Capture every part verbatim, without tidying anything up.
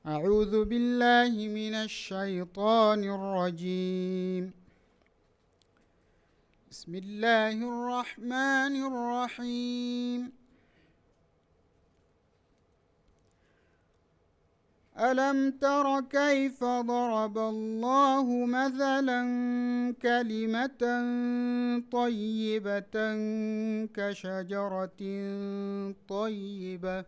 أعوذ بالله من الشيطان الرجيم. بسم الله الرحمن الرحيم. ألم تر كيف ضرب الله مثلا كلمة طيبة كشجرة طيبة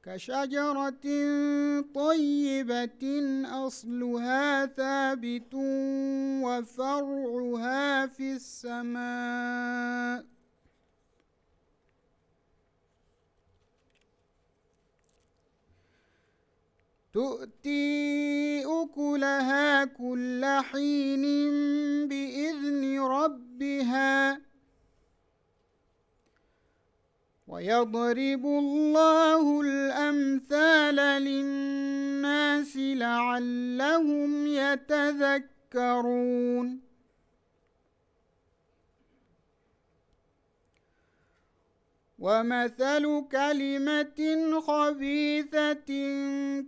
كشجرة طيبة أصلها ثابت وفرعها في السماء تؤتي أكلها كل حين بإذن ربها ويضرب الله الأمثال للناس لعلهم يتذكرون. ومثل كلمة خبيثة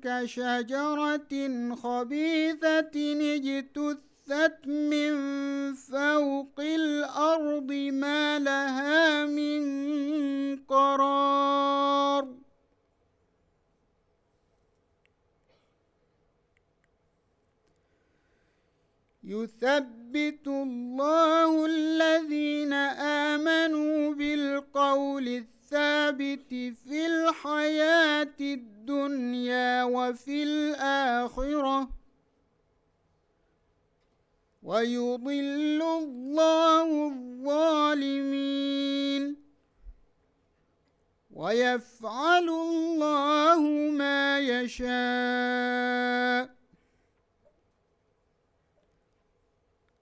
كشجرة خبيثة اجتثت من فوق الأرض ما لها من قرار. يثبت الله الذين آمنوا بالقول الثابت في الحياة الدنيا وفي الآخرة ويضل الله الظالمين ويفعل الله ما يشاء.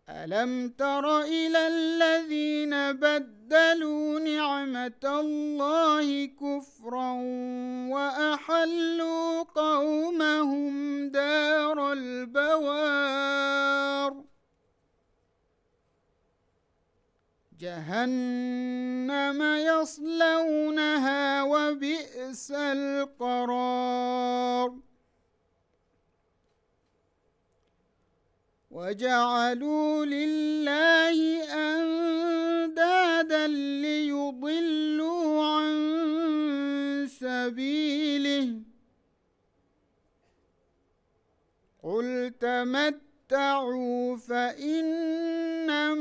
ألم تر إلى الذين بدلوا نعمة الله كفرا وأحلوا قومهم دار البوار جهنم يصلونها وبئس القرار. وجعلوا لله أندادا ليضلوا عن سبيله. قل تمتعوا فإن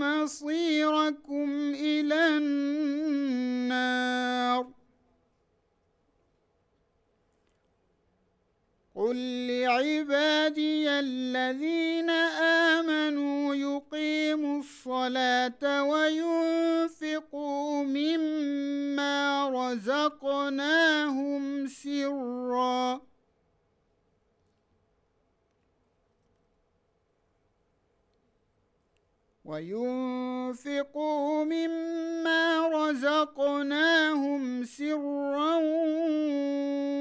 مصيركم إلى النار. قل لعبادي الذين آمنوا يقيموا الصلاة وينفقوا مما رزقناهم سرا وينفقوا مما رزقناهم سرا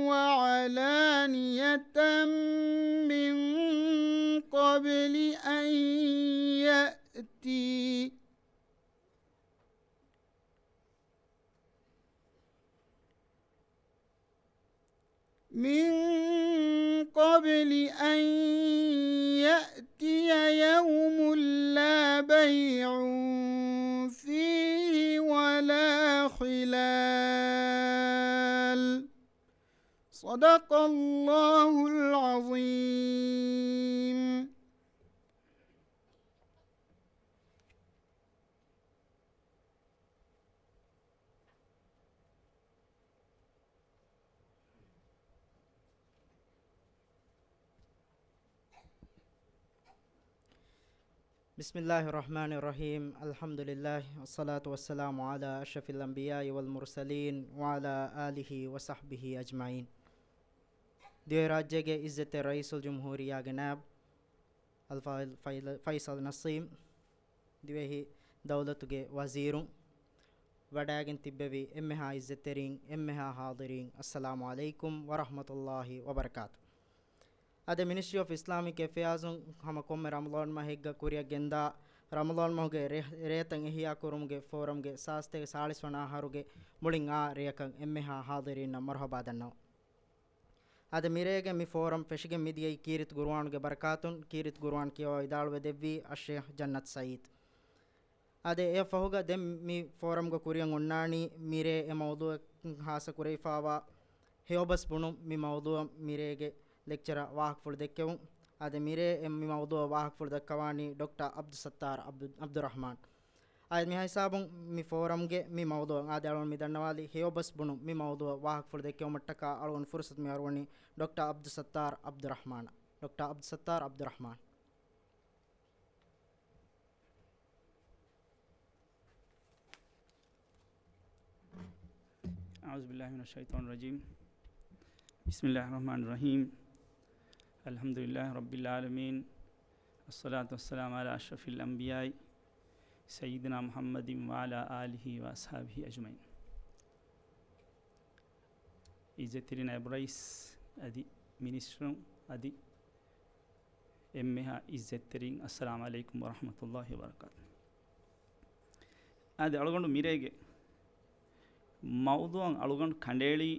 وعلانية من قبل أن يأتي من قبل أن يأتي يوم لا بيع فيه ولا خلال. صدق الله العظيم. بسم الله الرحمن الرحيم. الحمد لله والصلاة والسلام على أشرف الأنبياء والمرسلين وعلى آله وصحبه أجمعين. ދިވެހިރާއްޖޭގެ އިއްޒަތްތެރި ރައީސުލްޖުމްހޫރިއްޔާގެ ނާއިބު އަލްފާޟިލް ފައި-، ފައިސަލް ނަސީމް، ދިވެހި ދައުލަތުގެ ވަޒީރުން، ވަޑައިގެން ތިއްބެވި އެންމެހާ އިއްޒަތްތެރީން، އެންމެހާ ޙާޟިރީން، އައްސަލާމު ޢަލައިކުމް ވަރަޙްމަތުﷲި ވަބަރަކާތު. އަދި މިނިސްޓްރީ އޮފް އިސްލާމިކް އެފެއާޒުން ހަމަ ކޮންމެ ރަމަޟާން މަހެއްގަ ކުރިއަށް ގެންދާ ރަމަޟާން މަހުގެ ރޭ-، ރޭތައް އެހިޔާ ކުރުމުގެ ފޯރަމްގެ ސާސްތޭކަ ސާޅީސް ވަނަ އަހަރުގެ މުޅިން އާ ރެޔަކަށް އެންމެހާ ހާޟިރީންނަށް މަރުޙަބާ ދަންނަވަން. އަދި މިރޭގެ މި ފޯރަމް ފެށިގެން މިދިޔައީ ކީރިތި ގުރުއާނުގެ ބަރަކާތުން. ކީރިތި ގުރުއާން ކިޔަވާ ވިދާޅުވެ ދެއްވީ އައްޝޭޚް ޖަންނަތް ސައީދު. އަދި އެއަށް ފަހުގަ ދެން މި ފޯރަމްގަ ކުރިއަށް އޮންނާނީ މިރޭ އެ މައުޟޫޢަށް ހާއްސަ ކުރެވިފާވާ ހެޔޮބަސް ބުނުން މި މައުޟޫޢަށް މިރޭގެ ލެކްޗަރ ވާހަކަފުޅު ދެއްކެވުން. އަދި މިރޭ އެ މި މައުޟޫޢަށް ވާހަކަފުޅު ދައްކަވާނީ ޑޮކްޓަރ ޢަބްދު ސައްތާރު ޢަބްދު-، ޢަބްދުއްރަޙްމާން. އާދެ މިހާ ހިސާބުން މި ފޯރަމްގެ މި މައުޟޫޢަށް އާދެ އަޅުގަނޑު މި ދަންނަވާލި ހެޔޮބަސް ބުނުން މި މައުޟޫޢަށް ވާހަކަފުޅު ދެއްކެވުމަށްޓަކާ އަޅުގަނޑު ފުރުޞަތު މި އަރުވަނީ ޑޮކްޓަރ ޢަބްދު ސައްތާރު ޢަބްދުއްރަޙްމާނަށް. ޑޮކްޓަރ ޢަބްދު ސައްތާރު ޢަބްދުއްރަޙްމާން. أعوذ بالله من الشيطان الرجيم. بسم الله الرحمن الرحيم. الحمد لله رب العالمين. الصلاة والسلام على أشرف الأنبياء سيدنا محمد وعلى آله وأصحابه أجمعين. އިއްޒަތްތެރި ނައިބު ރައީސް އަދި މިނިސްޓަރުން އަދި އެންމެހާ އިއްޒަތްތެރިން، އައްސަލާމު ޢަލައިކުމް ވަރަޙްމަތުﷲި ވަބަރަކާތު. އާދެ އަޅުގަނޑު މިރޭގެ މައުޟޫޢަށް އަޅުގަނޑު ކަނޑައެޅީ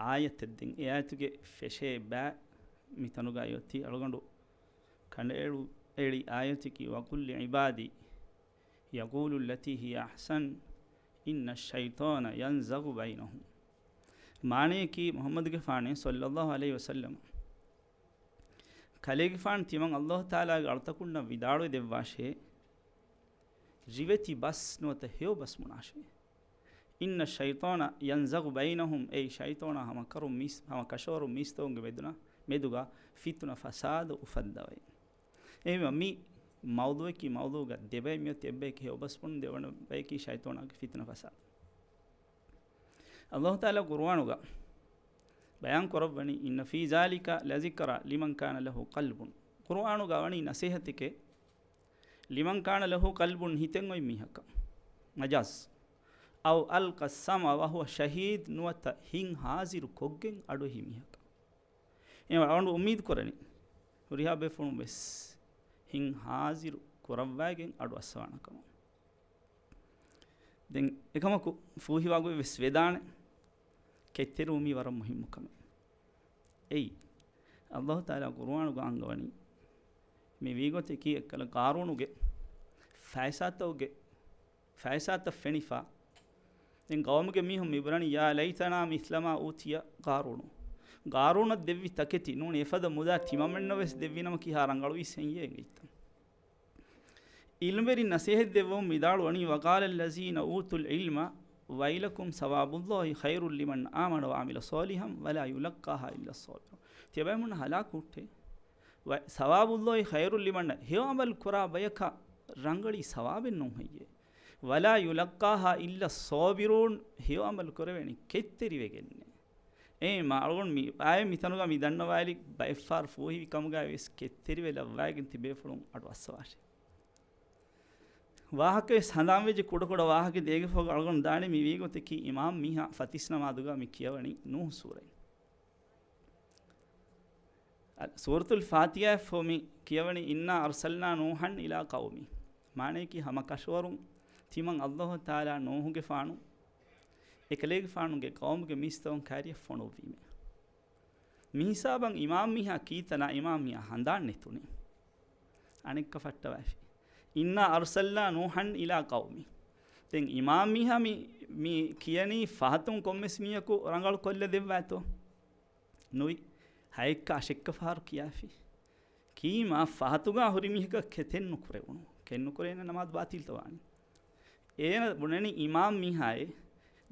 އާޔަތެއް. ދެން އެ އާޔަތުގެ ފެށޭ ބައި މިތަނުގައި އޮތީ. އަޅުގަނޑު ކަނޑައެޅު-، އެޅި އާޔަތަކީ، وَقُل لِعِبَادِي يَقُولُوا الَّتِي هِيَ أَحْسَنُ إِنَّ الشَّيْطَانَ يَنزَغُ بَيْنَهُمْ. މާނަޔަކީ، މުޙައްމަދުގެފާނޭ ޞައްލައްލާހު ޢަލައިހި ވަސައްލަމަ، ކަލޭގެފާނު ތިމަން ﷲ ތަޢާލާގެ އަޅުތަކުންނަށް ވިދާޅުވެ ދެއްވާށޭ، ރިވެތި ބަސް ނުވަތަ ހެޔޮ ބަސް ބުނާށޭ. إِنَّ الشَّيْطَانَ يَنزَغُ بَيْنَهُمْ، އެއީ ޝައިޠާނާ ހަމަ ކަރު މީސް-، ހަމަ ކަށަވަރު މީސްތަކުންގެ މެދުނަ-، މެދުގަ ފިތުނަ ފަސާދަ އުފައްދަވައި. އެހެންވީމަ މި މައުޟޫޢަކީ މައުޟޫޢުގަ ދެބައި މިއޮތީ އެއްބަޔަކީ ހެޔޮ ބަސް ބުނުން، ދެވަނަ ބަޔަކީ ޝައިޠާނާގެ ފިތުނަ ފަސާދަ. ﷲ ތަޢާލާ ޤުރުއާނުގަ ބަޔާން ކުރައްވަނީ، إِنَّ فِي ذَلِكَ لَذِكْرَىٰ لِمَنْ كَانَ لَهُ قَلْبٌ. ޤުރުއާނުގަ ވަނީ ނަސޭހަތެކޭ، لِمَنْ كَانَ لَهُ قَلْبٌ، ހިތެއް އޮތް މީހަކަށް. މަޖާޒް. أَوْ أَلْقَى السَّمْعَ وَهُوَ شَهِيدٌ، ނުވަތަ ހިތް ހާޒިރު ކޮށްގެން އަޑު އެހި މީހަކަށް. އެ އަޅުގަނޑު އުއްމީދު ކުރަނީ، ހުރިހާ ބޭފުޅުން ވެސް ހިތް ހާޒިރު ކުރައްވައިގެން އަޑު އައްސަވާނެ ކަމަށް. ދެން އެކަމަކު ފޫހިވާގޮތް ވެސް ވެދާނެ، ކެތްތެރިވުން މީ ވަރަށް މުހިއްމު ކަމެއް. އެއީ، ﷲ ތަޢާލާ ޤުރުއާނުގަ އަންގަވަނީ، މި ވީގޮތަކީ އެއްކަލަ ޤާރޫނުގެ ފައިސާތަކުގެ، ފައިސާތައް ފެނިފަ، ދެން ޤައުމުގެ މީހުން މިބުނަނީ، يَا لَيْتَنَا مِثْلَ مَا أُوتِيَ قَارُونُ. ޤާރޫނަށް ދެއްވި ތަކެތި ނޫނީ، އެފަދަ މުދާ ތިމަމެންނަށް ވެސް ދެއްވިނަމަ ކިހާ ރަނގަޅުވީސް ހެއްޔޭ އެނގިއްތަ؟ ޢިލްމުވެރިން ނަސޭހަތް ދެއްވަމުން ވިދާޅުވަނީ، وَقَالَ الَّذِينَ أُوتُوا الْعِلْمَ وَيْلَكُمْ ثَوَابُ اللَّهِ خَيْرٌ لِمَنْ آمَنَ وَعَمِلَ صَالِحًا وَلَا يُلَقَّاهَا إِلَّا الصَّابِرُونَ. ތިޔަބައިމީހުންނަށް ހަލާކު ހުއްޓޭ. ވަ-، ثَوَابُ اللَّهِ خَيْرٌ لِمَنْ، ހެޔޮ ޢަމަލު ކުރާ ބަޔަކަށް ރަނގަޅީ ސަވާބެއް ނޫން ހެއްޔޭ؟ وَلَا يُلَقَّاهَا إِلَّا الصَّابِرُونَ، ހެޔޮ ޢަމަލު ކުރެވޭނީ ކެތްތެރިވެގެންނޭ. އެހެންވީމަ އަޅުގަނޑު މި އާޔަތް މިތަނުގަ މި ދަންނަވާލި ބައެއްފަހަރު ފޫހިވި ކަމުގައި ވެސް ކެތްތެރިވެ ލައްވައިގެން ތިބޭފުޅުން އަޑު އައްސަވާށޭ. ވާހަކަ ވެސް ހަނދާންވެއްޖެ، ކުޑަކުޑަ ވާހަކަ ދޭގެ ފަހުގަ އަޅުގަނޑު ދާނީ މި ވީގޮތަކީ އިމާމް މީހާ ފަތިސް ނަމާދުގަ މި ކިޔަވަނީ ނޫހު ސޫރަތް. ސޫރަތުލް ފާތިހާއަށްފަހު މި ކިޔަވަނީ، إِنَّا أَرْسَلْنَا نُوحًا إِلَىٰ قَوْمِهِ. މާނަޔަކީ ހަމަ ކަށަވަރުން ތިމަން ﷲ ތަޢާލާ ނޫހުގެފާނު އެކަލޭގެފާނުގެ ޤައުމުގެ މީސްތަކުން ކައިރިއަށް ފޮނުއްވީމޭ. މިހިސާބަށް އިމާމް މީހާ ކީތަނާ އިމާމް މީހާ ހަނދާން ނެތުނީ. އަނެއްކާ ފައްޓަވައިފި. إِنَّا أَرْسَلْنَا نُوحًا إِلَىٰ قَوْمِهِ. ދެން އިމާމް މީހާ މި، މި ކިޔަނީ ފަހަތުން ކޮންމެސް މީހަކު ރަނގަޅު ކޮށްލަ ދެއްވާތޯ؟ ނުވި. ހައެއްކާ އަށެއްކަ ފަހަރު ކިޔާފި. ކީމާ ފަހަތުގާ ހުރި މީހަކަށް ކެތެއް ނުކުރެވުނު. ކެތް ނުކުރޭނެ ނަމާދު ބާތިލްތަވާނީ. އޭނަ ބުނަނީ އިމާމް މީހާއޭ.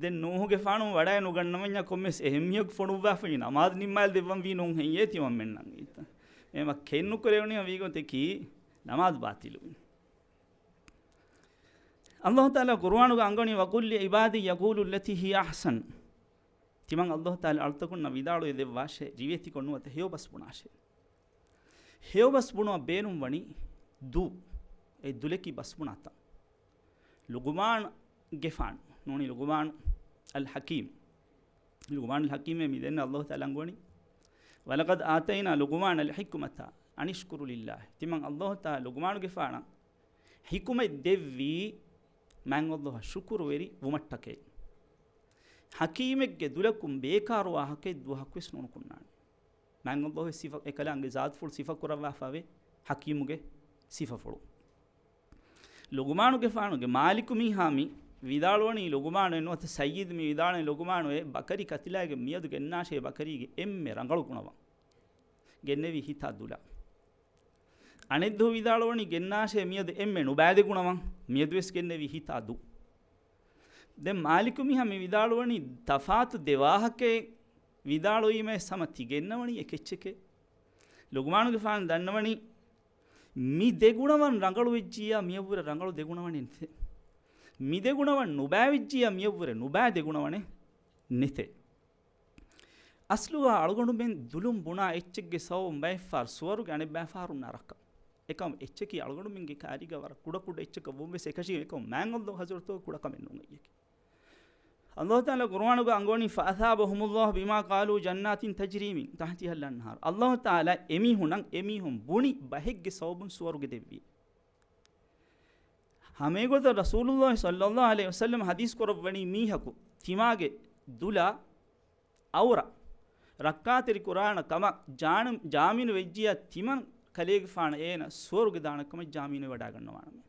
ދެން ނޫހުގެފާނު ވަޑައި ނުގަންނަވަންޏާ ކޮންމެސް އެހެން މީހަކު ފޮނުއްވާފައި ނަމާދު ނިންމާލި ދެއްވަން ވީ ނޫން ހެއްޔޭ ތިމަންމެންނަށް އިތަ؟ އެމަ ކެތް ނުކުރެވުނީ ވީގޮތަކީ ނަމާދު ބާތިލުވި. ﷲ ތަޢާލާ ޤުރުއާނުގަ އަންގަވަނީ، وَقُل لِعِبَادِي يَقُولُوا الَّتِي هِيَ أَحْسَنُ. ތިމަން ﷲ ތަޢާލާ އަޅުތަކުންނަށް ވިދާޅުވެ ދެއްވާށޭ، ރިވެތިކޮށް ނުވަތަ ހެޔޮ ބަސް ބުނާށޭ. ހެޔޮ ބަސް ބުނުމަށް ބޭނުން ވަނީ ދޫ، އެ ދުލަކީ ބަސް ބުނާ ތަން. ލުޤުމާންގެފާނު، ނޫނީ ލުޤުމާނު އަލް ޙަކީމް. ލުޤުމާނު އަލް ޙަކީމޭ މި ދެންނެވި ﷲ ތަޢާލާ އަންގަވަނީ، وَلَقَدْ آتَيْنَا لُقْمَانَ الْحِكْمَةَ أَنِ اشْكُرْ لِلَّهِ. ތިމަން ﷲ ތަޢާލާ ލުޤުމާނުގެފާނަށް ޙިކުމަތް ދެއްވީ މާތް ﷲ އަށް ޝުކުރުވެރި ވުމަށްޓަކައި. ޙަކީމެއްގެ ދުލަކުން ބޭކާރު ވާހަކައެއް ދުވަހަކުވެސް ނުނުކުންނާނެ. މާތް ﷲ ސިފަ، އެކަލާނގެ ޒާތުފުޅު ސިފަކުރައްވާފައިވޭ ޙަކީމުގެ ސިފަފުޅު. ލުޤުމާނުގެފާނުގެ މާލިކު މީހާ މި ވިދާޅުވަނީ، ލުޤުމާނު ނުވަތަ ސައްޔިދު މި ވިދާޅުވަނީ، ލުޤުމާނު އެ ބަކަރި ކަތިލާގެ މިއަދު ގެންނާށޭ ބަކަރީގެ އެންމެ ރަނގަޅު ގުނަވަން. ގެންނެވީ ހިތާ ދުލާ. އަނެއްދުވަހު ވިދާޅުވަނީ، ގެންނާށޭ މިއަދު އެންމެ ނުބައި ދެ ގުނަވަން. މިއަދުވެސް ގެންނެވީ ހިތާ ދު. ދެން މާލިކު މީހާ މި ވިދާޅުވަނީ ތަފާތު ދެ ވާހަކައެއް ވިދާޅުވީމަ ހަމަ ތި ގެންނަވަނީ އެކި އެއްޗެކޭ. ލުޤުމާނުގެފާނު ދަންނަވަނީ، މި ދެ ގުނަވަން ރަނގަޅު ވެއްޖިއްޔާ މިއަށްވުރެ ރަނގަޅު ދެ ގުނަވަނެއް ނެތޭ. މި ދެ ގުނަވަން ނުބައި ވެއްޖިއްޔާ މިއަށްވުރެ ނުބައި ދެ ގުނަވަނެއް ނެތޭ. އަސްލުގަ އަޅުގަނޑުމެން ދުލުން ބުނާ އެއްޗެއްގެ ސަބަބުން ބައެއްފަހަރު ސުވަރުގެ އަނެއްބައިފަހަރު ނަރަކަ. އެކަމަކު އެއްޗަކީ އަޅުގަނޑުމެންގެ ކާރީގަ ވަރަށް ކުޑަކުޑަ އެއްޗަކަށް ވުންވެސް އެކަށީ އެކަމަކު މާތް ﷲ ޙަޟްރަތުގަ ކުޑަކަމެއް ނޫން އެއްޗަކީ. ﷲ ތަޢާލާ ޤުރުއާނުގަ އަންގަވަނީ، فَأَثَابَهُمُ اللَّهُ بِمَا قَالُوا جَنَّاتٍ تَجْرِي مِن تَحْتِهَا الْأَنْهَارُ. ﷲ ތަޢާލާ އެމީހުނަށް އެމީހުން ބުނި ބަހެއްގެ ސަބަބުން ސުވަރުގެ ދެއްވި. ހަމައެގޮތަށް ރަސޫލުﷲ ޞައްލަﷲ ޢަލައިހި ވަސައްލަމަ ޙަދީޘް ކުރައްވަނީ، މީހަކު ތިމާގެ ދުލާ އައުރަ ރައްކާތެރި ކުރާނެ ކަމަށް ޖާނަ-، ޖާމިނު ވެއްޖިއްޔާ ތިމަން ކަލޭގެފާނަށް އޭނަ ސުވަރުގެ ދާނެ ކަމަށް ޖާމިނު ވަޑައިގަންނަވާނަމޭ.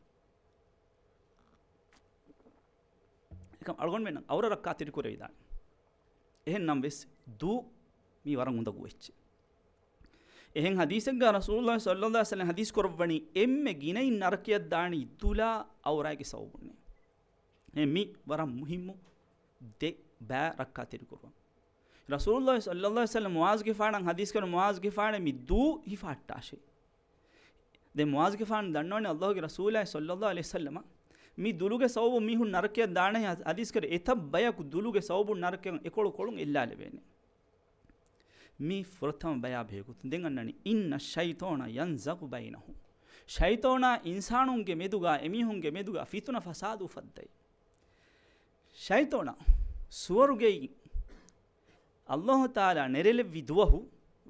އެކަމް އަޅުގަނޑުމެންނަށް އައުރަ ރައްކާތެރި ކުރެވިދާނެ. އެހެން ނަމަވެސް ދޫ މީ ވަރަށް އުނދަގޫ އެއްޗެއް. އެހެން ޙަދީޘެއްގަ ރަސޫލުﷲ ޞައްލަﷲ ޢަލައިހި ވަސައްލަމަ ޙަދީޘް ކުރައްވަނީ، އެންމެ ގިނައިން ނަރަކަޔަށް ދާނީ ދުލާ އައުރާގެ ސަބަބުންނޭ. އެ މި ވަރަށް މުހިއްމު ދެ ބައި ރައްކާތެރި ކުރުވަން. ރަސޫލުﷲ ޞައްލަﷲ ޢަލައިހި ވަސައްލަމަ މުޢާޛުގެފާނަށް ޙަދީޘް ކުރަން، މުޢާޛުގެފާނޭ މި ދޫ ހިފަހައްޓާށޭ. ދެން މުޢާޛުގެފާނު ދަންނަވަނީ ﷲގެ ރަސޫލާއި ޞައްލަﷲ ޢަލައިހި ވަސައްލަމަ، މި ދުލުގެ ސަބަބުން މީހުން ނަރަކަޔަށް ދާނެ ޙަދީޘް ކުރެ، އެތައް ބަޔަކު ދުލުގެ ސަބަބުން ނަރަކަޔަށް އެކޮޅު ކޮޅުން އެއްލާލެވޭނެ. މީ ފުރަތަމަ ބަޔާ ބެހޭގޮތުން. ދެން އަންނަނީ، إِنَّ الشَّيْطَانَ يَنزَغُ بَيْنَهُمْ. ޝައިޠޯނާ އިންސާނުންގެ މެދުގަ، އެމީހުންގެ މެދުގަ ފިތުނަ ފަސާދު އުފައްދައި. ޝައިޠޯނާ ސުވަރުގެއިން ﷲ ތަޢާލާ ނެރެލެއްވި ދުވަހު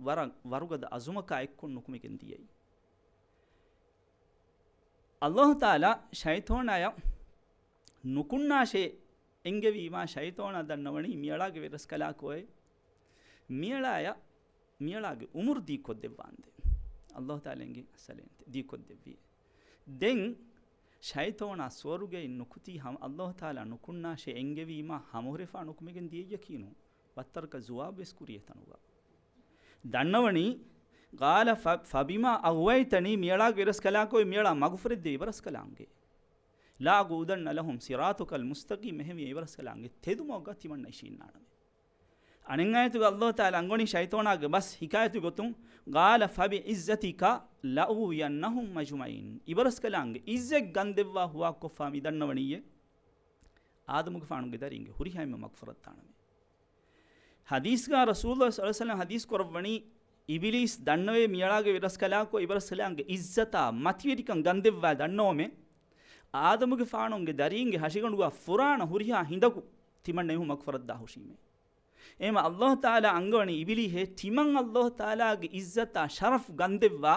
ވަރަށް ވަރުގަދަ އަޒުމަކާ އެއްކޮށް ނުކުމެގެން ދިޔައީ. ﷲ ތަޢާލާ ޝައިޠޯނާޔަށް ނުކުންނާށޭ އެންގެވީމާ، ޝައިޠޯނާ ދަންނަވަނީ މިއަޅާގެ ވެރަސްކަލާކޯއޭ، މިއަޅާޔަށް، މިއަޅާގެ އުމުރު ދީކޮށްދެއްވާނދޭ. ﷲ ތަޢާލާ އެނގި ސަލޭންތެ ދީކޮށްދެއްވި. ދެން ޝައިޠޯނާ ސުވަރުގެއިން ނުކުތީ ހަމަ، ﷲ ތަޢާލާ ނުކުންނާށޭ އެންގެވީމާ، ހަމަހުރެފާ ނުކުމެގެން ދިޔައްޔަކީނު. ވައްތަރަކަށް ޖުވާބުވެސް ކުރި އެތަނުގަ. ދަންނަވަނީ، قَالَ ފަ-، فَبِمَا أَغْوَيْتَنِي، މިއަޅާގެ ވެރަސްކަލާކޯއި، މިއަޅާ މަގުފުރެއްދޭ އިބަރަސްކަލާނގެ. لَأَقْعُدَنَّ لَهُمْ صِرَاطَكَ الْمُسْتَقِيمَ، އެހެންވީ އިބަރަސްކަލާނގެ ތެދުމަގަ ތިމަންނަ އިށީންނާނަމޭ. އަނެއް އާޔަތުގަ ﷲ ތަޢާލާ އަންގަވަނީ ޝައިޠޯނާގެ ބަސް ހިކާޔަތު ގޮތުން، قَالَ فَبِعِزَّتِكَ لَأُغْوِيَنَّهُمْ أَجْمَعِينَ. އިބަރަސްކަލާނގެ އިއްޒަތް ގަންދެއްވާ ހުވާކޮށްފާ މި ދަންނަވަނީއޭ، އާދަމުގެފާނުގެ ދަރީންގެ ހުރިހާ އެންމެ މަގުފުރައްދާނަމޭ. ޙަދީޘްގަ ރަސޫލުﷲ ޞައްލަﷲ ޢަލައިހި ވަސައްލަމަ ޙަދީޘް ކުރައްވަނީ، އިބިލީސް ދަންނަވޭ މިއަޅާގެ ވެރަސްކަލާކޯ އިބަރަސްކަލާނގެ އިއްޒަތާ މަތިވެރިކަން ގަންދެއްވާ ދަންނަވަމޭ، އާދަމުގެފާނުގެ ދަރީންގެ ހަށިގަނޑުގަ ފުރާނަ ހުރިހާ ހިނދަކު ތިމަންނަ އެހު މަގުފުރައްދާ ހުށީމޭ. އެހެމަ ﷲ ތަޢާލާ އަންގަވަނީ އިބިލީހޭ، ތިމަން ﷲ ތަޢާލާގެ އިއްޒަތާ ޝަރަފް ގަންދެއްވާ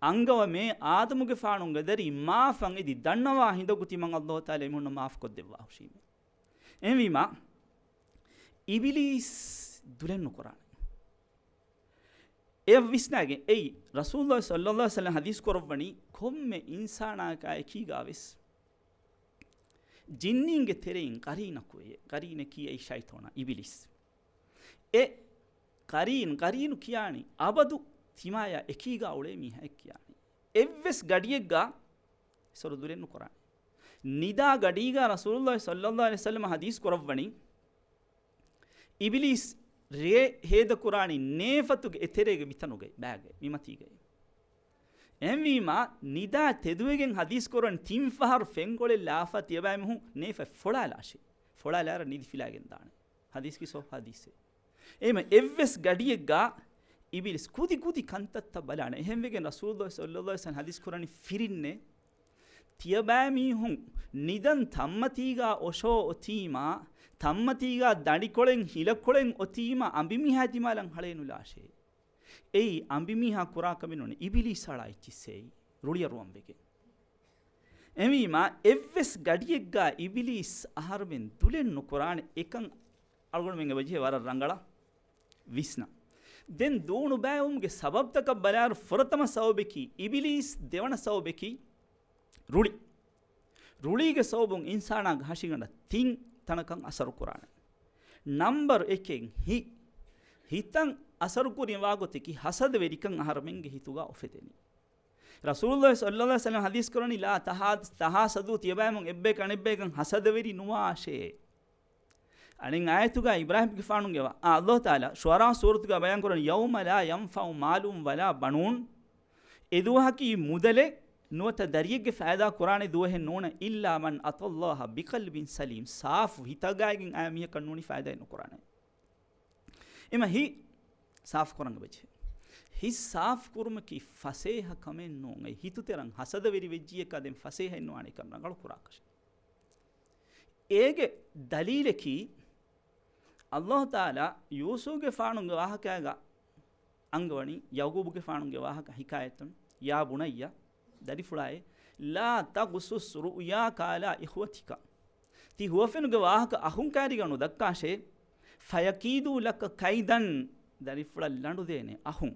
އަންގަވަމޭ، އާދަމުގެފާނުގެ ދަރީ މާފަށް އެދި ދަންނަވާ ހިނދަކު ތިމަން ﷲ ތަޢާލާ އެމީހުންނަށް މާފުކޮށްދެއްވާ ހުށީމޭ. އެހެންވީމާ، އިބިލީސް ދުލެއް ނުކުރާނެ. އެ ވިސްނާގެން އެއީ، ރަސޫލުﷲ ޞައްލަﷲ ޢަލައިހި ވަސައްލަމަ ޙަދީޘް ކުރައްވަނީ، ކޮންމެ އިންސާނާއަކާ އެކީގާވެސް ޖިންނީންގެ ތެރެއިން ޤަރީނަކު ވެޔޭ. ޤަރީނަކީ އެއީ ޝައިޠޯނާ އިބިލީސް. އެ ޤަރީން، ޤަރީނު ކިޔާނީ އަބަދު ތިމާޔާ އެކީގާ އުޅޭ މީހާއެއް ކިޔާނީ. އެއްވެސް ގަޑިއެއްގާ އެސޮރު ދުލެއް ނުކުރާނެ. ނިދާ ގަޑީގާ ރަސޫލުﷲ ޞައްލަﷲ ޢަލައިހި ވަސައްލަމަ ޙަދީޘް ކުރައްވަނީ، އިބިލީސް ރޭ ހޭދަކުރާނީ ނޭފަތުގެ އެތެރޭގެ މިތަނުގައި، ބައިގައި، މިމަތީގައި. އެހެންވީމާ، ނިދާ ތެދުވެގެން ޙަދީޘް ކުރަން ތިން ފަހަރު ފެންކޮޅެއް ލާފާ ތިޔަބައިމީހުން ނޭފަތް ފޮޅާލާށޭ. ފޮޅާލާއިރަށް ނިދިފިލާގެން ދާނެ. ޙަދީޘް ކިސޯ ޙަދީޘެއް. އެހެމަ އެއްވެސް ގަޑިއެއްގާ އިބިލީސް ކުދި ކުދި ކަންތައްތައް ބަލާނެ. އެހެންވެގެން ރަސޫލުﷲ ޞައްލަﷲ ޢަލައިހި ވަސައްލަމަ ޙަދީޘް ކުރަނީ ފިރިންނޭ، ތިޔަބައިމީހުން ނިދަން ތަންމަތީގާ އޮށޯ އޮތީމާ، ތަންމަތީގާ ދަނޑިކޮޅެއް ހިލަކޮޅެއް އޮތީމާ، އަނބިމީހާ ދިމާލަށް ހަޅޭނުލާށޭ. އެއީ އަނބިމީހާ ކުރާ ކަމެއް ނޫނޭ، އިބިލީސް އަޅާ އެއްޗިއްސޭ ރުޅިއަރުވަން ވެގެން. އެހެންވީމާ، އެއްވެސް ގަޑިއެއްގާ އިބިލީސް އަހަރުމެން ދުލެއް ނުކުރާނެ. އެކަން އަޅުގަނޑުމެންގެ ވަޖްހެއް ވަރަށް ރަނގަޅަށް ވިސްނަން. ދެން ދޫނުބައިވުމުގެ ސަބަބްތަކަށް ބަލާއިރު، ފުރަތަމަ ސަބަބަކީ އިބިލީސް، ދެވަނަ ސަބަބަކީ ރުޅި. ރުޅީގެ ސަބަބުން އިންސާނާގެ ހަށިގަނޑަށް ތިން ތަނަކަށް އަސަރު ކުރާނެ. ނަމްބަރު އެކެއް ހި-، ހިތަށް އަސަރު ކުރި ވާގޮތަކީ ހަސަދަވެރިކަން އަހަރުމެންގެ ހިތުގަ އުފެދެނީ. ރަސޫލުﷲ ޞައްލަﷲ ޢަލައިހި ވަސައްލަމަ ޙަދީޘް ކުރަނީ، "ލާ ތަހާ-، ތަހާސަދޫ، ތިޔަބައިމުން އެއްބަޔަކަށް އަނެއްބަޔަކަށް ހަސަދަވެރި ނުވާށޭ." އަނެއް އާޔަތުގަ އިބްރާހީމްގެފާނުގެ ވާ-، އާ، ﷲ ތަޢާލާ ޝުޢަރާ ސޫރަތުގަ ބަޔާން ކުރަނީ، "يَوْمَ لَا يَنْفَعُ مَالٌ وَلَا بَنُونَ." އެދުވަހަކީ މުދަލެއް ނުވަތަ ދަރިއެއްގެ ފައިދާ ކުރާނެ ދުވަހެއް ނޫނޭ، "إِلَّا مَنْ أَتَى اللَّهَ بِقَلْبٍ سَلِيمٍ." ސާފު ހިތަކާއެކު އައި މީހަކަށް ނޫނީ ފައިދާއެއް ނުކުރާނެ. އެމަ ހިތް ސާފު ކުރަން އެބަޖެހޭ. ހިތް ސާފު ކުރުމަކީ ފަސޭހަ ކަމެއް ނޫން. އެ ހިތުތެރަށް ހަސަދަވެރި ވެއްޖިއްޔަކާ ދެން ފަސޭހައެއް ނުވާނެ އެކަން ރަނގަޅު ކުރާކަށެއް. އޭގެ ދަލީލަކީ، ﷲ ތަޢާލާ ޔޫސުފުގެފާނުގެ ވާހަކައިގަ އަންގަވަނީ، ޔަޢުޤޫބުގެފާނުގެ ވާހަކަ ޙިކާޔަތުން، "يَا بُنَيَّ، ދަރިފުޅާއޭ، لَا تَقْصُصْ رُؤْيَاكَ عَلَىٰ إِخْوَتِكَ." ތި ހުވަފެނުގެ ވާހަކަ އަޚުން ކައިރީގަ ނުދައްކާށޭ، "فَيَكِيدُوا لَكَ كَيْدًا." ދަރިފުޅަށް ލަނޑު ދޭނެ އަޚުން.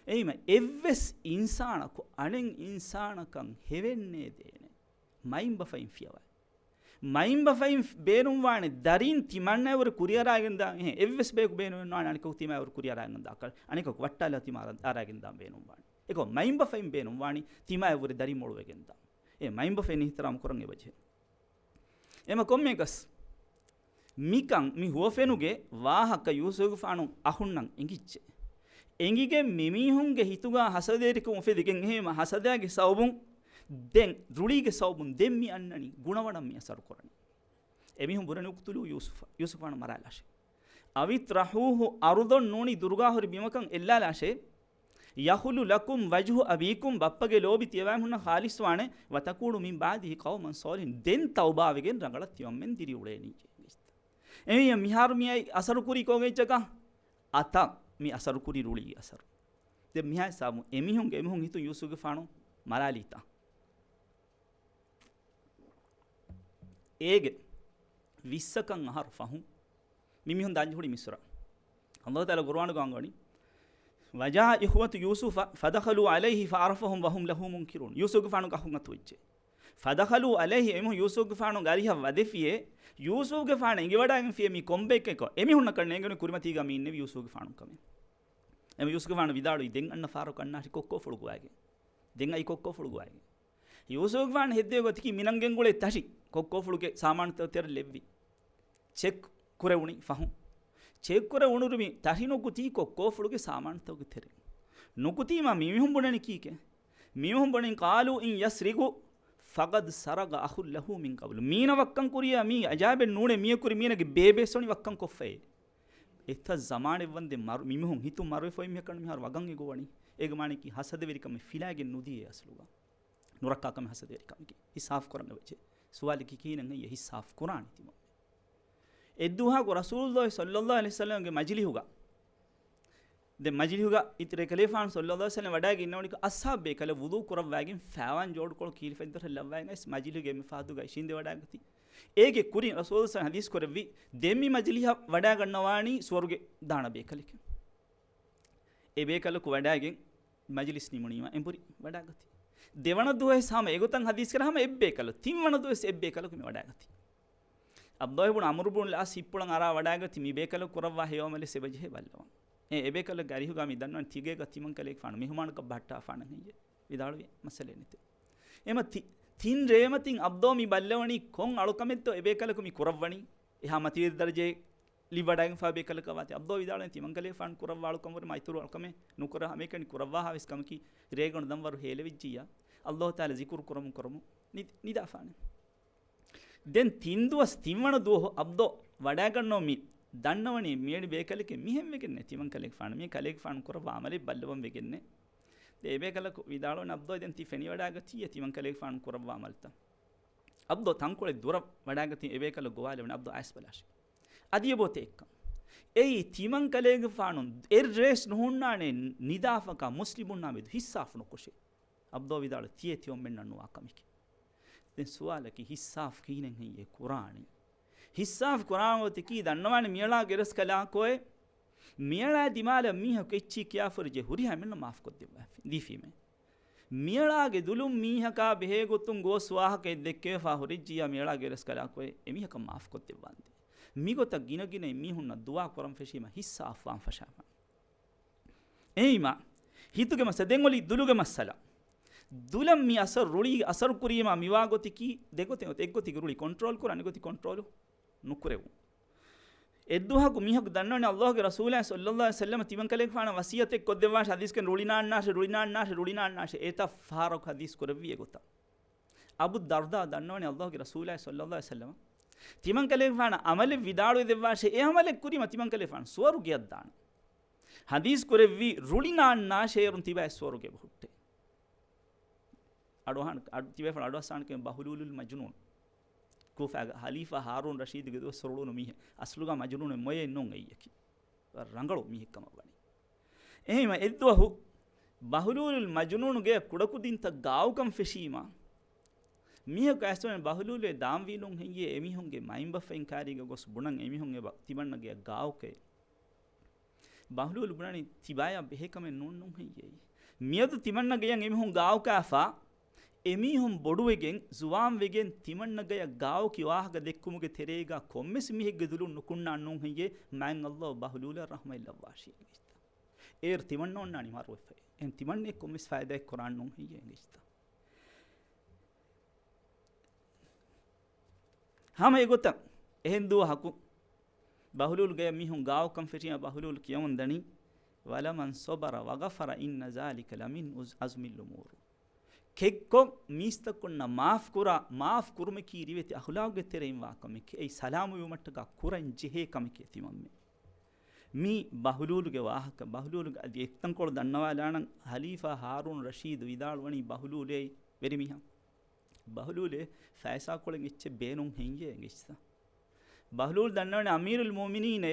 އެއީމަ އެއްވެސް އިންސާނަކު އަނެއް އިންސާނަކަށް ހެވެންނޭ ދޭނެ. މައިންބަފައިން ފިޔަވައި. މައިންބަފައިން ބޭނުންވާނެ ދަރީން ތިމާއަށްވުރެ ކުރިއަރާގެންދާ އެހެން. އެއްވެސް ބަޔަކު ބޭނުންވާނެ އަނެކަކު ތިމާއަށްވުރެ ކުރިއަރާގެންދާކަށް، އަނެކަކު ވައްޓާލާ ތިމާ އަރާގެންދާން ބޭނުންވާނެ. އެކަމަ މައިންބަފައިން ބޭނުންވާނީ ތިމާއަށްވުރެ ދަރި މޮޅުވެގެންދާން. އެ މައިންބަފައިން އިޙްތިރާމް ކުރަން އެބަޖެހޭ. އެމަ ކޮންމެއަކަސް މިކަން މި ހުވަފެނުގެ ވާހަކަ ޔޫސުފުގެފާނު އަޚުންނަށް އެނގިއްޖެ. އެނގިގެން މިމީހުންގެ ހިތުގަ ހަސަދަވެރިކަން އުފެދިގެން އެހެން ހަސަދާގެ ސަބަބުން ދެން ރުޅީގެ ސަބަބުން ދެން މި އަންނަނީ ގުނަވަނަށް މި އަސަރު ކުރަނީ. އެމީހުން ބުނަނީ، "اقْتُلُوا يُوسُفَ، ޔޫސުފާނު މަރާލާށޭ." "أَوِ اطْرَحُوهُ أَرْضًا، ނޫނީ ދުރުގާ ހުރި ބިމަކަށް އެއްލާލާށޭ. يَخْلُ لَكُمْ وَجْهُ أَبِيكُمْ، ބައްޕަގެ ލޯބި ތިޔަބައިމީހުންނަށް ޚާލިޞްވާނެ. وَتَكُونُوا مِنْ بَعْدِهِ قَوْمًا صَالِحِينَ، ދެން ތައުބާވެގެން ރަނގަޅަށް ތިމަންމެން ދިރިއުޅޭނީ." އެހެން މިހާރު މިއައި އަސަރު ކުރީ ކޯގެ އެއްޗަކަށް؟ އަތަށް މި އަސަރު ކުރީ ރުޅި އަސަރު. ދެން މިހާ ހިސާބުން އެމީހުންގެ އެމީހުން ހިތުން ޔޫސުފުގެފާނު މަރާލީތަ؟ އޭގެ ވިއްސަކަށް އަހަރު ފަހުން މި މީހުން ދާންޖެހުނީ މިސްރަށް. ﷲ ތަޢާލާ ޤުރުއާނުގަ އަންގަވަނީ، "وَجَاءَ إِخْوَةُ يُوسُفَ فَدَخَلُوا عَلَيْهِ فَعَرَفَهُمْ وَهُمْ لَهُ مُنْكِرُونَ." ޔޫސުފުގެފާނުގެ އަޚުން އަތުވެއްޖެ. "فَدَخَلُوا عَلَيْهِ"، އެމީހުން ޔޫސުފުގެފާނުގެ އަރިހަށް ވަދެފިއޭ، ޔޫސުފުގެފާނު އެނގިވަޑައިގެންފިއޭ މީ ކޮންބައެއްކަން. އެމީހުންނަކަށް ނޭނގެނީ ކުރިމަތީގަ މި އިންނެވި ޔޫސުފުގެފާނު ކަމެއް. އެމީ ޔޫސުފުގެފާނު ވިދާޅުވީ، "ދެން އަންނަ ފަހަރަކު އަންނާށި ކޮއްކޯފުޅު ގޮވައިގެން. ދެން އައި ކޮއްކޯފުޅު ގޮވައިގެން." ޔޫސުފުގެފާނު ހެއްދެވި ގޮތަކީ މިނަން ގެންގުޅޭ ތަށި ކޮއްކޯފުޅުގެ ސާމާނުތައް ތެރެ ލެއްވި. ޗެކް ކުރެވުނީ ފަހުން. ޗެކް ކުރެވުނުރު މި ތަށި ނުކުތީ ކޮއްކޯފުޅުގެ ސާމާނުތަކުގެ ތެރެއިން. ނުކުތީމާ މިމީހުން ބުނަނީ ކީކޭ؟ މީހުން ބުނަނީ، "قَالُوا إِنْ يَسْرِقْ فَقَدْ سَرَقَ أَخٌ لَهُ مِنْ قَبْلُ." މީނަ ވައްކަން ކުރިޔާ މީ އަޖާބެއް ނޫނޭ، މީ ކުރި މީނަގެ ބޭބޭސް ވަނީ ވައްކަން ކޮށްފައޭ. އެތައް ޒަމާނެއް ވަންދެން މަރު-، މިމީހުން ހިތުން މަރުވެފައި މީހަކަށް މިހާރު ވަގަން އެ ގޮވަނީ. އޭގެ މާނައަކީ ހަސަދަވެރިކަމެއް ފިލާގެން ނުދިޔޭ އަސްލުގަ. ނުރައްކާ ކަމެއް ހަސަދަވެރިކަމެކޭ. ހިސާބު ކުރަން އެބަޖެ. ސުވާލަކީ ކިހިނެއް ހެއްޔޭ ހިސާބު ކުރާނީ ތިމަންމެން؟ އެއްދުވަހަކު ރަސޫލުﷲ ޞައްލަﷲ ޢަލައިހި ވަސައްލަމަގެ މަޖިލިހުގަ، ދެން މަޖިލިހުގަ އިތުރެ ކަލޭފާނު ޞައްލަﷲ ޢަލައިހި ވަސައްލަމަ ވަޑައިގެން އިންނަވަނިކޮށް، އަޞްޙާބު ބޭކަލަށް ވުޟޫ ކުރައްވައިގެން ފާވާން ޖޯޑުކޮޅު ކީރި ފަތްދަރަށް ލައްވައިގެން އައިސް މަޖިލިހުގެ އެންމެ ފަހަތުގަ އިށީނދެވަޑައިގަތީ. އޭގެ ކުރިން ރަސޫލު ޙަދީޘް ކުރެއްވި، ދެން މި މަޖިލިހަށް ވަޑައިގަންނަވާނީ ސުވަރުގެ ދާނަ ބޭކަލެކޭ. އެ ބޭކަލަކު ވަޑައިގެން މަޖިލިސް ނިމުނީމަ އެނބުރި ވަޑައިގަތީ. ދެވަނަ ދުވަހެސް ހަމަ އެގޮތަށް ޙަދީޘް ކުރޭ ހަމަ އެއްބޭކަލަކު. ތިންވަނަ ދުވަހެސް އެއްބޭކަލަކު މި ވަޑައިގަތީ. ޢަބްދުﷲ ބުން ޢަމްރު ބުން ޢާޞް ހިތްޕުޅަށް އަރާ ވަޑައިގަތީ މި ބޭކަލަކު ކުރައްވާ ހެޔޮ ޢަމަލެއް އެބަޖެހޭ ބައްލަވަން. އެ، އެބޭކަލަކު އަރިހުގަ މި ދަންނަވަން ތިގޭގަ ތިމަން ކަލޭގެފާނު މެހުމާނަކަށް ބަހައްޓާފާނަން ހެއްޔޭ؟ ވިދާޅުވި މައްސަލައެއް ނެތޭ. އެމަ ތި-، ތިން ރޭމަތިން ޢަބްދުﷲ މި ބައްލަވަނީ ކޮން އަޅުކަމެއްތޯ އެބޭކަލަކު މި ކުރައްވަނީ؟ އެހާ މަތިވެރި ދަރަޖައެއް ލިބިވަޑައިގެންފާ ބޭކަލަކަށް ވާތީ. ޢަބްދުﷲ ވިދާޅުވީ ތިމަން ކަލޭގެފާނު ކުރައްވާ އަޅުކަން ވުރެ މައިތުރު އަޅުކަމެއް ނުކުރާ ހަމައެކަނި ކުރައްވާހާވެސް ކަމަކީ، ރޭގަނޑު ދަންވަރު ހޭލެވިއްޖިއްޔާ، ﷲ ތަޢާލާ ޒިކުރު ކުރަމުން ކުރަމުން ނި-، ނިދާފާނެ. ދެން ތިން ދުވަސް ތިންވަނަ ދުވަހު ޢަބްދުﷲ ވަޑައިގަންނަވަން މި ދަންނަވަނީ މިއަންނަ ބޭކަލެކޭ މިހެން ވެގެންނޭ ތިމަން ކަލޭގެފާނު މި ކަލޭގެފާނު ކުރައްވާ ޢަމަލެއް ބައްލަވަން ވެގެންނޭ. ދެން އެބޭކަލަކު ވިދާޅުވަނީ ޢަބްދުﷲ ދެން ތި ފެނިވަޑައިގަތީއޭ ތިމަން ކަލޭގެފާނު ކުރައްވާ ޢަމަލުތައް. ޢަބްދުﷲ ތަންކޮޅެއް ދުރަށް ވަޑައިގަތީ އެބޭކަލަކު ގޮވާލެވުނީ ޢަބްދުﷲ އައިސް ބަލާށޭ. އަދި އެބައޮތޭ އެއްކަން. އެއީ ތިމަން ކަލޭގެފާނު އެއްރެއެސް ނުހުންނާނެ ނިދާފަކާ މުސްލިމުންނާ މެދު ހިއްސާފު ނުކޮށޭ. ޢަބްދުﷲ ވިދާޅުވީ ތިޔޭ ތިމަންމެންނަށް ނުވާ ކަމެކޭ. ދެން ސުވާލަކީ ހިއްސާފު ކިހިނެއް ހެއްޔޭ ކުރާނީ؟ ހިއްސާފު ކުރާން އޮތަކީ ދަންނަވާނެ މިއަޅާގެ ރަސްކަލާކޮއެ، މިއަޅާ ދިމާލަށް މީހަކު އެއްޗިހި ކިޔާފަ ހުރި ޖެހޭ ހުރިހާ އެމެންނަށް މާފުކޮށްދެއްވާފި، ދީފީމޭ. މިއަޅާގެ ދުލުން މީހަކާ ބެހޭ ގޮތުން ގޯސް ވާހަކައެއް ދެއްކެވިފާ ހުރިއްޖިއްޔާ މިއަޅާގެ ރަސްކަލާކޮއެ އެމީހަކަށް މާފުކޮށްދެއްވާނދޭ. މިގޮތަށް ގިނަގިނައިން މީހުންނަށް ދުޢާ ކުރަން ފެށީމަ ހިއްސާ އަފްވާން ފަށާފަ. އެއީމާ، ހިތުގެ މައްސަލަ، ދެން އޮތީ ދުލުގެ މައްސަލަ. ދުލަށް މި އަސަރު ރުޅި އަސަރު ކުރީމާ މިވާ ގޮތަކީ ދެގޮތެއް އޮތް. އެއްގޮތީގަ ރުޅި ކޮންޓްރޯލް ކުރާ، އަނެއްގޮތީ ކޮންޓްރޯލު ނުކުރެވުން. އެއްދުވަހަކު މީހަކު ދަންނަވަނީ ﷲގެ ރަސޫލާ ޞައްލައްލާހު ޢަލައިހި ވަސައްލަމަ ތިމަން ކަލޭގެފާނަށް ވަޞިއްޔަތެއް ކޮށްދެއްވާށޭ، ޙަދީޘްގެން ރުޅިނާންނާށޭ، ރުޅިނާންނާށޭ، ރުޅިނާންނާށޭ، އެތައް ފަހަރަކު ޙަދީޘް ކުރެއްވީ އެގޮތަށް. އަބޫ ދަރްދާ ދަންނަވަނީ ﷲގެ ރަސޫލާ ޞައްލައްލާހު ޢަލައިހި ވަސައްލަމަ ތިމަން ކަލޭގެފާނަށް ޢަމަލެއް ވިދާޅުވެދެއްވާށޭ، އެ ޢަމަލެއް ކުރީމަ ތިމަން ކަލޭގެފާނު ސުވަރުގެއަށް ދާނެ. ޙަދީޘް ކުރެއްވީ ރުޅިނާންނާށޭ އޭރުން ތިބާއެއް ސުވަރުގެ ބަހުއްޓޭ. އަޑުއަހާން، އަޑު، ތިބޭފުޅުން އަޑުއައްސާނެ ކަމެއް ބަހުލޫލުލް މަޖުނޫން. ކޫފާގެ ޚަލީފާ ހާރޫން ރަޝީދުގެ ދުވަސް ރުޅުނު މީހެއް. އަސްލުގަ މަޖުނޫނެއް މޮޔައެއް ނޫން އެއީއަކީ. ރަނގަޅު މީހެއް ކަމަށް ވަނީ. އެހެންވީމަ އެއްދުވަހު ބަހުލޫލުލް މަޖުނޫނު ގެއަށް ކުޑަކުދިންތައް ގާއުކަން ފެށީމަ، މީހަކު އައިސްވަނީ ބަހުލޫލޭ ދާންވީލުން ހެއްޔޭ އެމީހުންގެ މައިންބަފައިން ކާރީގަ ގޮސް ބުނަން އެމީހުން އެބަ ތިމަންނަ ގެއަށް ގާއުކައޭ. ބަހުލޫލު ބުނަނީ ތިބާޔާ ބެހޭ ކަމެއް ނޫން ނޫން ހެއްޔޭ؟ މިއަދު ތިމަންނަ ގެޔަށް އެމީހުން ގާއުކާފަ، އެމީހުން ބޮޑުވެގެން، ޒުވާންވެގެން ތިމަންނަ ގެޔަށް ގާއުކި ވާހަކަ ދެއްކުމުގެ ތެރޭގަ ކޮންމެސް މީހެއްގެ ދުލުން ނުކުންނާން ނޫން ހެއްޔޭ؟ މާތް ﷲ ބަހުލޫލަށް ރަޙްމަތް ލައްވާށި އިނގިއްޖެތަ؟ އޭރު ތިމަންނަ އޮންނާނީ މަރުވެފައޭ. އެހެން ތިމަންނައަށް ކޮންމެސް ފައިދާއެއް ކުރާން ނޫން ހެއްޔޭ އިނގިއްޖެތަ؟ ހަމަ އެގޮތަށް އެހެން ދުވަހަކު ބަހުލޫލު ގެޔަށް މީހުން ގާއުކަން ފެށީމަ ބަހުލޫލު ކިޔަމުން ދަނީ، "ولمن صبر وغفر إن ذلك لمن عز-، عزم الأمور." ކެއްކޮށް މީސްތަކުންނަށް މާފް ކުރާ، މާފް ކުރުމަކީ ރިވެތި އަޚުލާގުގެ ތެރެއިން ވާ ކަމެކޭ. އެއީ ސަލާމަތްވުމަށްޓަކާ ކުރަން ޖެހޭ ކަމެކޭ ތިމަންމެ. މީ ބަހުލޫލުގެ ވާހަކަ. ބަހުލޫލުގެ އަދި އެއްތަންކޮޅު ދަންނަވާލާނަން، ޚަލީފާ ހާރޫން ރަޝީދު ވިދާޅުވަނީ ބަހުލޫލޭ ވެރިމީހާ. ބަހުލޫލޭ ފައިސާކޮޅެއް އެއްޗެއް ބޭނުން ހެއްޔޭ އިނގިއްޖެތަ؟ ބަހުލޫލް ދަންނަވަނީ އަމީރުލް މުއުމިނީނޭ،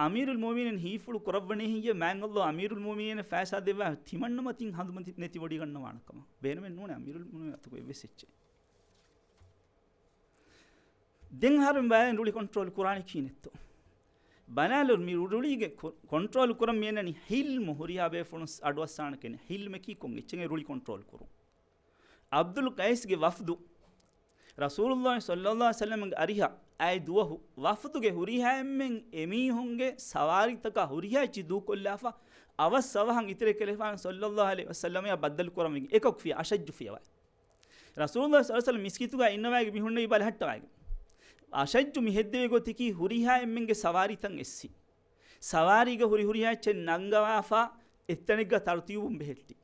އަމީރުލް މުއުމިނީން ހީފުޅު ކުރައްވަނީ ހެއްޔޭ؟ މާތް ﷲ އަމީރުލް މުއުމިނީނަށް ފައިސާ ދެއްވާ ތިމަންނަ މަތިން ހަނދުމަތި ނެތި ވޮޑިގަންނަވާނެ ކަމަށް. ބޭނުމެއް ނޫނޭ އަމީރުލް މުއުމިނީން އަތުގަ އެއްވެސް އެއްޗެއް. ދެން އަހަރެން ބަލާލަން ރުޅި ކޮންޓްރޯލް ކުރާނީ ކިހިނެއްތޯ؟ ބަލާލުން މި ރުޅީގެ ކޮ-، ކޮންޓްރޯލް ކުރަން މިއަންނަނީ ޙިލްމު. ހުރިހާ ބޭފުޅުން އަޑުއައްސާނެ ކިހިނެއް؟ ޙިލްމަކީ ކޮން އެއްޗެއް؟ ރުޅި ކޮންޓްރޯލް ކުރުން. ޢަބްދުލް ޤައިސްގެ ވަފްދު ރަސޫލުﷲ ޞައްލަﷲ ޢަލައިހި ވަސައްލަމްގެ އަރިހަށް އައި ދުވަހު ވަފްދުގެ ހުރިހާ އެންމެން އެމީހުންގެ ސަވާރީތަކާ ހުރިހާ އެއްޗެއް ދޫކޮށްލާފަ، އަވަސް އަވަހަށް އިތުރެއް ކަލޭފާނު ޞައްލަﷲ ޢަލައިހި ވަސައްލަމައާ ބައްދަލު ކުރަން ވެގެން އެކަކު ފިޔަވާ، އަޝައްޖު ފިޔަވާ. ރަސޫލުﷲ ޞައްލަﷲ ޢަލައިހި ވަސައްލަމަ މިސްކިތުގަ އިންނަވައިގެން މި ހުންނެވި ބަލަހައްޓަވައިގެން. އަޝައްޖު މި ހެއްދެވި ގޮތަކީ ހުރިހާ އެންމެންގެ ސަވާރީތައް އެއްސި. ސަވާރީގަ ހުރި ހުރިހާ އެއްޗެއް ނަންގަވާފަ އެއްތަނެއްގަ ތަރުތީބުން ބެހެއްޓި.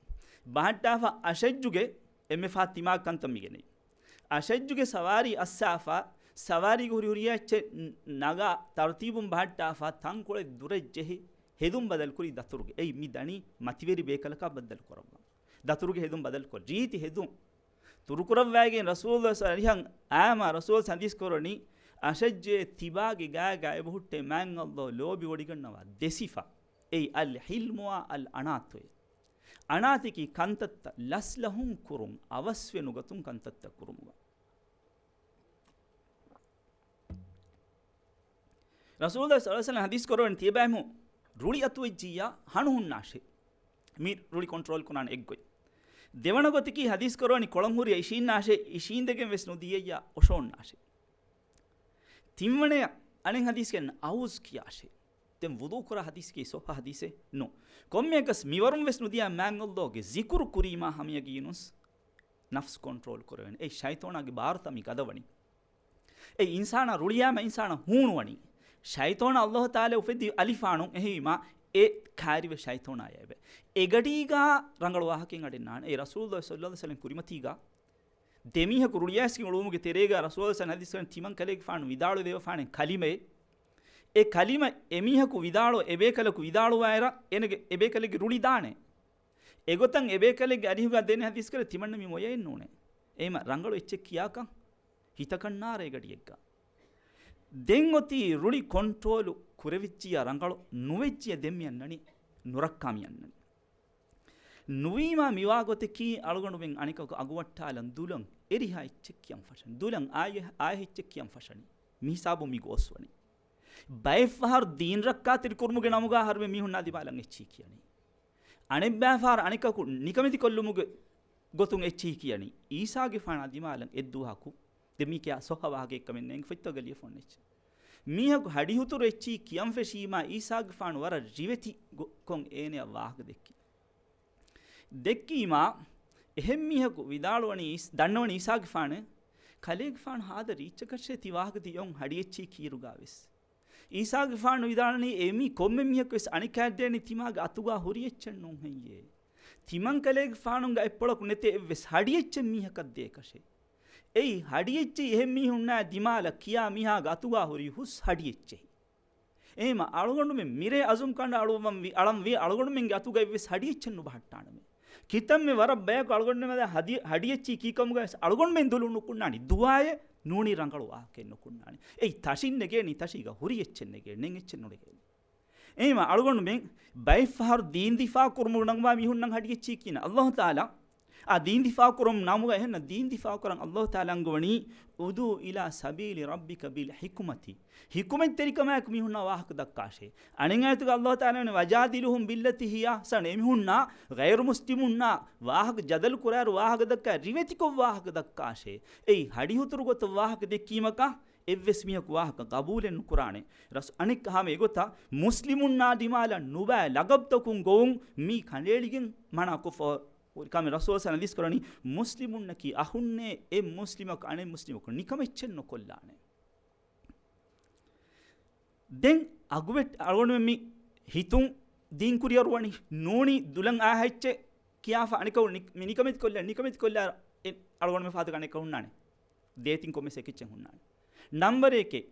ބަހައްޓާފަ އަޝައްޖުގެ އެންމެ ފަހަށް ތިމާ ކަންތައް މިގެނައީ. އަޝައްޖުގެ ސަވާރީ އައްސާފަ، ސަވާރީގެ ހުރި ހުރިހާ އެއްޗެއް ނަގާ ތަރުތީބުން ބަހައްޓާފަ ތަންކޮޅެއް ދުރަށް ޖެހި ހެދުން ބަދަލުކުރީ ދަތުރުގެ. އެއީ މި ދަނީ މަތިވެރި ބޭކަލަކާ ބައްދަލު ކުރައްވާ. ދަތުރުގެ ހެދުން ބަދަލުކޮށް، ރީތި ހެދުން. ތުރުކުރައްވައިގެން ރަސޫލުﷲ ޞައްލަﷲ ޢަލައިހި ވަސައްލަމަ އަރިހަށް އާމާ ރަސޫލު ޙަދީޘް ކުރަނީ، އަޝައްޖު ތިބާގެ ގާގާ އެބަހުއްޓޭ މާތް ﷲ ލޯބިވޮޑިގަންނަވާ ދެ ސިފަ. އެއީ އަލްޙިލްމުވާ އަލްއަނާތުވެ. އަނާތަކީ ކަންތައްތައް ލަސްލަހުން ކުރުން، އަވަސްވެ ނުގަތުން ކަންތައްތައް ކުރުމުގަ. ރަސޫލުﷲ ޞައްލަﷲ ޢަލައިހި ވަސައްލަމަ ޙަދީޘް ކުރައްވަނީ ތިޔަބައިމީހުން ރުޅި އަތުވެއްޖިއްޔާ ހަނު ހުންނާށޭ. މި ރުޅި ކޮންޓްރޯލް ކުރާނެ އެއްގޮތް. ދެވަނަ ގޮތަކީ ޙަދީޘް ކުރައްވަނީ ކޮޅަން ހުރިއްޔާ އިށީންނާށޭ، އިށީނދެގެން ވެސް ނުދިޔައްޔާ އޮށޯންނާށޭ. ތިންވަނަޔަށް އަނެއް ޙަދީޘްގައި އައޫޒު ކިޔާށޭ. ދެން ވުޟޫ ކުރާ ޙަދީޘަކީ ސޮއްހަ ޙަދީޘެއް ނޫން. ކޮންމެއަކަސް މިވަރުން ވެސް ނުދިޔަ މާތް ﷲ ގެ ޒިކުރު ކުރީމާ ހަމަޔަގީނުސް ނަފްސު ކޮންޓްރޯލް ކުރެވޭނެ. އެ ޝައިޠާނާގެ ބާރުތައް މި ގަދަވަނީ. އެ އިންސާނާ ރުޅިއައިމަ އިންސާނާ ހޫނުވަނީ. ޝައިޠާނާ ﷲ ތަޢާލާ އުފެއްދި އަލިފާނު އެހީމާ އެ ކާރިވެ ޝައިޠާނާ އެބެ. އެގަޑީގާ ރަނގަޅު ވާހަކައެއް އަޑެއް ނާނެ. އެ ރަސޫލުﷲ ޞައްލަﷲ ޢަލައިހި ވަސައްލަމަ ކުރިމަތީގާ ދެމީހަކު ރުޅިއައިސްގެން އުޅުމުގެ ތެރޭގާ ރަސޫލު ޙަދީޘް ކުރަން ތިމަން ކަލޭގެފާނު ވިދާޅުވެފާނެ ކަލިމައެއް. އެ ކަލިމަ އެމީހަކު ވިދާޅު އެބޭކަލަކު ވިދާޅުވާއިރަށް އޭނަގެ އެބޭކަލެއްގެ ރުޅި ދާނެ. އެގޮތަށް އެބޭކަލެއްގެ އަރިހުގާ ދޭނެ ޙަދީޘް ކުރެ ތިމަންނަ މި މޮޔައެއް ނޫނޭ. އެހެމަ ރަނގަޅު އެއްޗެއް ކިޔާކަން ހިތަކަށް ނާރޭ ގަޑިއެއްގަ. ދެން އޮތީ ރުޅި ކޮންޓްރޯލު ކުރެވިއްޖިޔާ ރަނގަޅު، ނުވެއްޖިޔާ ދެން މި އަންނަނީ ނުރައްކާ މި އަންނަނީ. ނުވީމާ މިވާ ގޮތަކީ އަޅުގަނޑުމެން އަނެކަކު އަގުވައްޓާލަން ދުލަން އެރިހާ އެއްޗެއް ކިޔަން ފަށަނީ. ދުލަން އާޔަ، އާޔަ އެއްޗެއް ކިޔަން ފަށަނީ. މި ހިސާބު މި ގޯސްވަނީ. ބައެއްފަހަރު ދީން ރައްކާތެރި ކުރުމުގެ ނަމުގަ އަހަރުމެން މީހުންނާ ދިމާލަށް އެއްޗިހި ކިޔަނީ. އަނެއްބައިފަހަރު އަނެކަކު ނިކަމެތި ކޮށްލުމުގެ ގޮތުން އެއްޗިހި ކިޔަނީ. އީސާގެފާނާ ދިމާލަށް އެއްދުވަހަކު، ދެން މީކިޔާ ސޮއްހަ ވާހަކައެއްކަމެއް ނޭނގެ ފޮތްތަކުގަ ލިޔެފަ އޮންނަ އެއްޗެއް. މީހަކު ހަޑިހުތުރު އެއްޗިހި ކިޔަން ފެށީމާ އީސާގެފާނު ވަރަށް ރިވެތި ގޮ-، ކޮން އޭނަޔަށް ވާހަކަ ދެއްކި. ދެއްކީމާ، އެހެން މީހަކު ވިދާޅުވަނީ އީސް-، ދަންނަވަނީ އީސާގެފާނެ، ކަލޭގެފާނު ހާދަ ރީއްޗަކަށޭ ތި ވާހަކަ ދިޔައޮން ހަޑިއެއްޗިހި ކީއިރުގަ ވެސް. އީސާގެފާނު ވިދާޅުވަނީ އެ މީ ކޮންމެ މީހަކު ވެސް އަނެކާ ދޭނީ ތިމާގެ އަތުގަ ހުރި އެއްޗެއް ނޫން ހެއްޔޭ؟ ތިމަން ކަލޭގެފާނުގެ އަތްޕުޅަކު ނެތޭ އެއްވެސް ހަޑިއެއްޗެއް މީހަކަށް ދޭކަށޭ. އެއީ ހަޑިއެއްޗެއް އެހެން މީހުންނާ ދިމާލަށް ކިޔާ މީހާގެ އަތުގަ ހުރި ހުސް ހަޑިއެއްޗެހި. އެހެމަ އަޅުގަނޑުމެން މިރޭ އަޒުމް ކަނޑައަޅުއްވަން ވީ، އަޅަން ވީ އަޅުގަނޑުމެންގެ އަތުގަ އެއްވެސް ހަޑިއެއްޗެއް ނުބަހައްޓާނަމޭ. ކިތަންމެ ވަރަށް ބަޔަކު އަޅުގަނޑުމެން ހަދި-، ހަޑިއެއްޗި ކީކަމުގަ ވެސް އަޅުގަނޑުމެން ދުލުން ނުކުންނާނީ. ދުވާއެއް ނޫނީ ރަނގަޅު ވާހަކައެއް ނުކުންނާނީ. އެއީ ތަށިން ނެގޭނީ ތަށީގަ ހުރި އެއްޗެއް ނެގޭ، ނެތް އެއްޗެއް ނުނެގޭނީ. އެހެމަ އަޅުގަނޑުމެން ބައެއްފަހަރު ދީން ދިފާ ކުރުމުގެ ނަމުގަ މީހުންނަށް ހަޑިއެއްޗި ކިޔަނީ. އައްލާހު ތަޢާލާ އާ ދީން ދިފާ ކުރުމުގެ ނަމުގަ އެހެންނަށް ދީން ދިފާ ކުރަން އައްލާހު ތަޢާލާ އަންގަވަނީ، ادع إلى سبيل ربك بالحكمة. ޙިކުމަތްތެރިކަމާއެކު މީހުންނަށް ވާހަކަ ދައްކާށޭ. އަނެއް އާޔަތުގަ އައްލާހު ތަޢާލާ ވަނީ، وجادلهم بالتي هي أحسن. އެމީހުންނާ ޣައިރު މުސްލިމުންނާ ވާހަކަ ޖަދަލު ކުރާއިރު ވާހަކަ ދައްކާ ރިވެތިކޮށް ވާހަކަ ދައްކާށޭ. އެއީ ހަޑިހުތުރު ގޮތަށް ވާހަކަ ދެއްކީމަކާ އެއްވެސް މީހަކު ވާހަކަ ގަބޫލެއް ނުކުރާނެ. ރަސް-، އަނެއްކާ ހަމަ އެގޮތަށް މުސްލިމުންނާ ދިމާލަށް ނުބައި ލަގަބްތަކުން ގޮވުން މީ ކަނޑައެޅިގެން މަނާކޮށްފަ ކަމެއް ރަސޫލު ސަލް ޙަދީސް ކުރަނީ، މުސްލިމުންނަކީ އަޚުންނޭ، އެ މުސްލިމަކު އަނެއް މުސްލިމަކު ނިކަމެއްޗެއް ނުކޮށްލާނެ. ދެން އަގުބެ-، އަޅުގަނޑުމެން މި ހިތުން ދީން ކުރިއަރުވަނީ ނޫނީ ދުލަން އާހައްޗެއް ކިޔާފަ އަނެކަކު ނި-، މި ނިކަމެތި ކޮށްލާ، ނިކަމެތި ކޮށްލާ އެ އަޅުގަނޑުމެން ފާތުގަ އަނެކަކު ހުންނާނެ. ދޭތިން ކޮންމެސް އެކެއްޗެއް ހުންނާނެ. ނަންބަރ އެކެއް